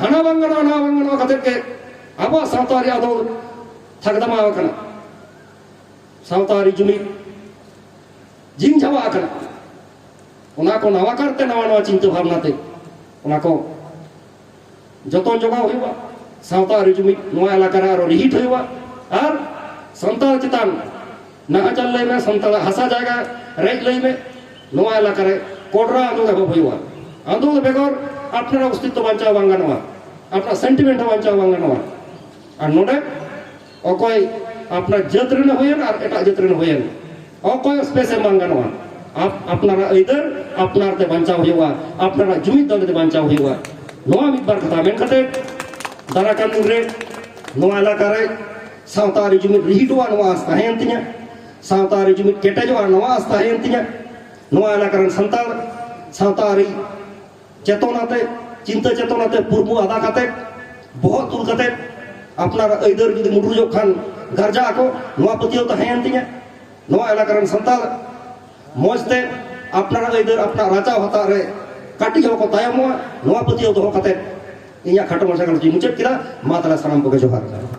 ᱦᱟᱱᱟ ᱵᱟᱝ ᱜᱟᱱᱚᱜᱼᱟ, ᱱᱟᱣᱟ ᱵᱟᱝ ᱜᱟᱱᱚᱜᱼᱟ ᱠᱟᱛᱮᱫ ᱜᱮ ᱟᱵᱚᱣᱟᱜ ᱥᱟᱶᱛᱟ ᱨᱮᱭᱟᱜ ᱫᱚ ᱛᱷᱟᱠᱫᱟᱢᱟᱣ ᱟᱠᱟᱱᱟ᱾ ᱥᱟᱶᱛᱟ ᱟᱹᱨᱤ ᱡᱩᱢᱤᱫ ᱡᱤᱝ ᱡᱷᱟᱣᱟ ᱟᱠᱟᱱᱟ᱾ ᱚᱱᱟ ᱠᱚ ᱱᱟᱣᱟ ᱠᱟᱨᱛᱮ ᱱᱟᱣᱟ ᱱᱟᱣᱟ ᱪᱤᱱᱛᱟᱹ ᱵᱷᱟᱵᱽᱱᱟ ᱛᱮ ᱚᱱᱟ ᱠᱚ ᱡᱚᱛᱚᱱ ᱡᱚᱜᱟᱣ ᱦᱩᱭᱩᱜᱼᱟ᱾ ᱥᱟᱶᱛᱟ ᱟᱹᱨᱤ ᱡᱩᱢᱤᱫ ᱱᱚᱣᱟ ᱮᱞᱟᱠᱟ ᱨᱮ ᱟᱨᱚ ᱨᱤᱦᱤᱴ ᱦᱩᱭᱩᱜᱼᱟ᱾ ᱟᱨ ᱥᱟᱱᱛᱟᱲ ᱪᱮᱛᱟᱱ ᱱᱟᱦᱟᱪᱟᱨ ᱞᱟᱹᱭ ᱢᱮ, ᱥᱟᱱᱛᱟᱲᱟᱜ ᱦᱟᱥᱟ ᱡᱟᱭᱜᱟ ᱨᱮᱡ ᱞᱟᱹᱭ ᱢᱮ, ᱱᱚᱣᱟ ᱮᱞᱟᱠᱟ ᱨᱮ ᱠᱚᱰᱨᱟ ᱟᱸᱫᱳᱲ ᱮᱦᱚᱵ ᱦᱩᱭᱩᱜᱼᱟ᱾ ᱟᱸᱫᱳᱲ ᱵᱮᱜᱚᱨ ᱟᱯᱱᱟᱨᱟᱜ ᱚᱥᱛᱤᱛᱛᱚ ᱵᱟᱧᱪᱟᱣ ᱵᱟᱝ ᱜᱟᱱᱚᱜᱼᱟ, ᱟᱯᱱᱟᱨ ᱥᱮᱱᱴᱤᱢᱮᱱᱴ ᱦᱚᱸ ᱵᱟᱧᱪᱟᱣ ᱵᱟᱝ ᱜᱟᱱᱚᱜᱼᱟ᱾ ᱟᱨ ᱱᱚᱰᱮ ᱚᱠᱚᱭ ᱟᱯᱱᱟᱨ ᱡᱟᱹᱛ ᱨᱮᱱ ᱦᱩᱭᱮᱱ ᱟᱨ ᱮᱴᱟᱜ ᱡᱟᱹᱛ ᱨᱮᱱ ᱦᱩᱭᱮᱱ, ᱚᱠᱚᱭ ᱥᱯᱮᱥ ᱮᱢ ᱵᱟᱝ ᱜᱟᱱᱚᱜᱼᱟ᱾ ᱟᱯ- ᱟᱯᱱᱟᱨᱟᱜ ᱟᱹᱭᱫᱟᱹᱨ ᱟᱯᱱᱟᱨ ᱛᱮ ᱵᱟᱧᱪᱟᱣ ᱦᱩᱭᱩᱜᱼᱟ, ᱟᱯᱱᱟᱨᱟᱜ ᱡᱩᱢᱤᱫ ᱫᱟᱲᱮ ᱛᱮ ᱵᱟᱧᱪᱟᱣ ᱦᱩᱭᱩᱜᱼᱟ᱾ ᱱᱚᱣᱟ ᱢᱤᱫ ᱵᱟᱨ ᱠᱟᱛᱷᱟ ᱢᱮᱱ ᱠᱟᱛᱮ, ᱫᱟᱨᱟ ᱠᱟᱱ ᱫᱤᱱ ᱨᱮ ᱱᱚᱣᱟ ᱮᱞᱟᱠᱟ ᱨᱮ ᱥᱟᱶᱛᱟ ᱟᱹᱨᱤ ᱡᱩᱢᱤᱫ ᱨᱤᱦᱤᱴᱚᱜᱼᱟ, ᱱᱚᱣᱟ ᱟᱥ ᱛᱟᱦᱮᱸᱭᱮᱱ ᱛᱤᱧᱟ᱾ ᱥᱟᱶᱛᱟ ᱟᱹᱨᱤ ᱡᱩᱢᱤᱫ ᱠᱮᱴᱮᱡᱚᱜᱼᱟ, ᱱᱚᱣᱟ ᱟᱥ ᱛᱟᱦᱮᱸᱭᱮᱱ ᱛᱤᱧᱟ᱾ ᱱᱚᱣᱟ ᱮᱞᱟᱠᱟ ᱨᱮᱱ ᱥᱟᱱᱛᱟᱲ ᱥᱟᱶᱛᱟ ᱟᱹᱨᱤ ᱪᱮᱛᱚᱱᱟᱛᱮ, ᱪᱤᱱᱛᱟᱹ ᱪᱮᱛᱚᱱᱟᱛᱮ, ᱯᱩᱨᱢᱩ ᱟᱫᱟ ᱠᱟᱛᱮ, ᱵᱚᱦᱚᱜ ᱛᱩᱞ ᱠᱟᱛᱮ, ᱟᱯᱱᱟᱨᱟᱜ ᱟᱹᱭᱫᱟᱹᱨ ᱡᱩᱫᱤ ᱢᱩᱰᱨᱩᱡᱚᱜ ᱠᱷᱟᱱ ᱜᱟᱨᱡᱟᱜ ᱟᱠᱚ, ᱱᱚᱣᱟ ᱯᱟᱹᱛᱭᱟᱹᱣ ᱛᱟᱦᱮᱸᱭᱮᱱ ᱛᱤᱧᱟ᱾ ᱱᱚᱣᱟ ᱮᱞᱟᱠᱟ ᱨᱮᱱ ᱥᱟᱱᱛᱟᱲ ᱢᱚᱡᱽ ᱛᱮ ᱟᱯᱱᱟᱨᱟᱜ ᱟᱹᱭᱫᱟᱹᱨ ᱟᱯᱱᱟᱨ ᱨᱟᱪᱟᱣ ᱦᱟᱛᱟᱣ ᱨᱮ ᱠᱟᱹᱴᱤᱡ ᱦᱚᱸ ᱵᱟᱠᱚ ᱛᱟᱭᱚᱢᱚᱜᱼᱟ, ᱱᱚᱣᱟ ᱯᱟᱹᱛᱭᱟᱹᱣ ᱫᱚᱦᱚ ᱠᱟᱛᱮ ᱤᱧᱟᱹᱜ ᱠᱷᱟᱴᱚ ᱢᱟᱪᱷᱟ ᱜᱟᱞᱚᱪ ᱤᱧ ᱢᱩᱪᱟᱹᱫ ᱠᱮᱫᱟ᱾ ᱢᱟ ᱛᱟᱦᱞᱮ ᱥᱟᱱᱟᱢ ᱠᱚᱜᱮ ᱡᱚᱦᱟᱨ᱾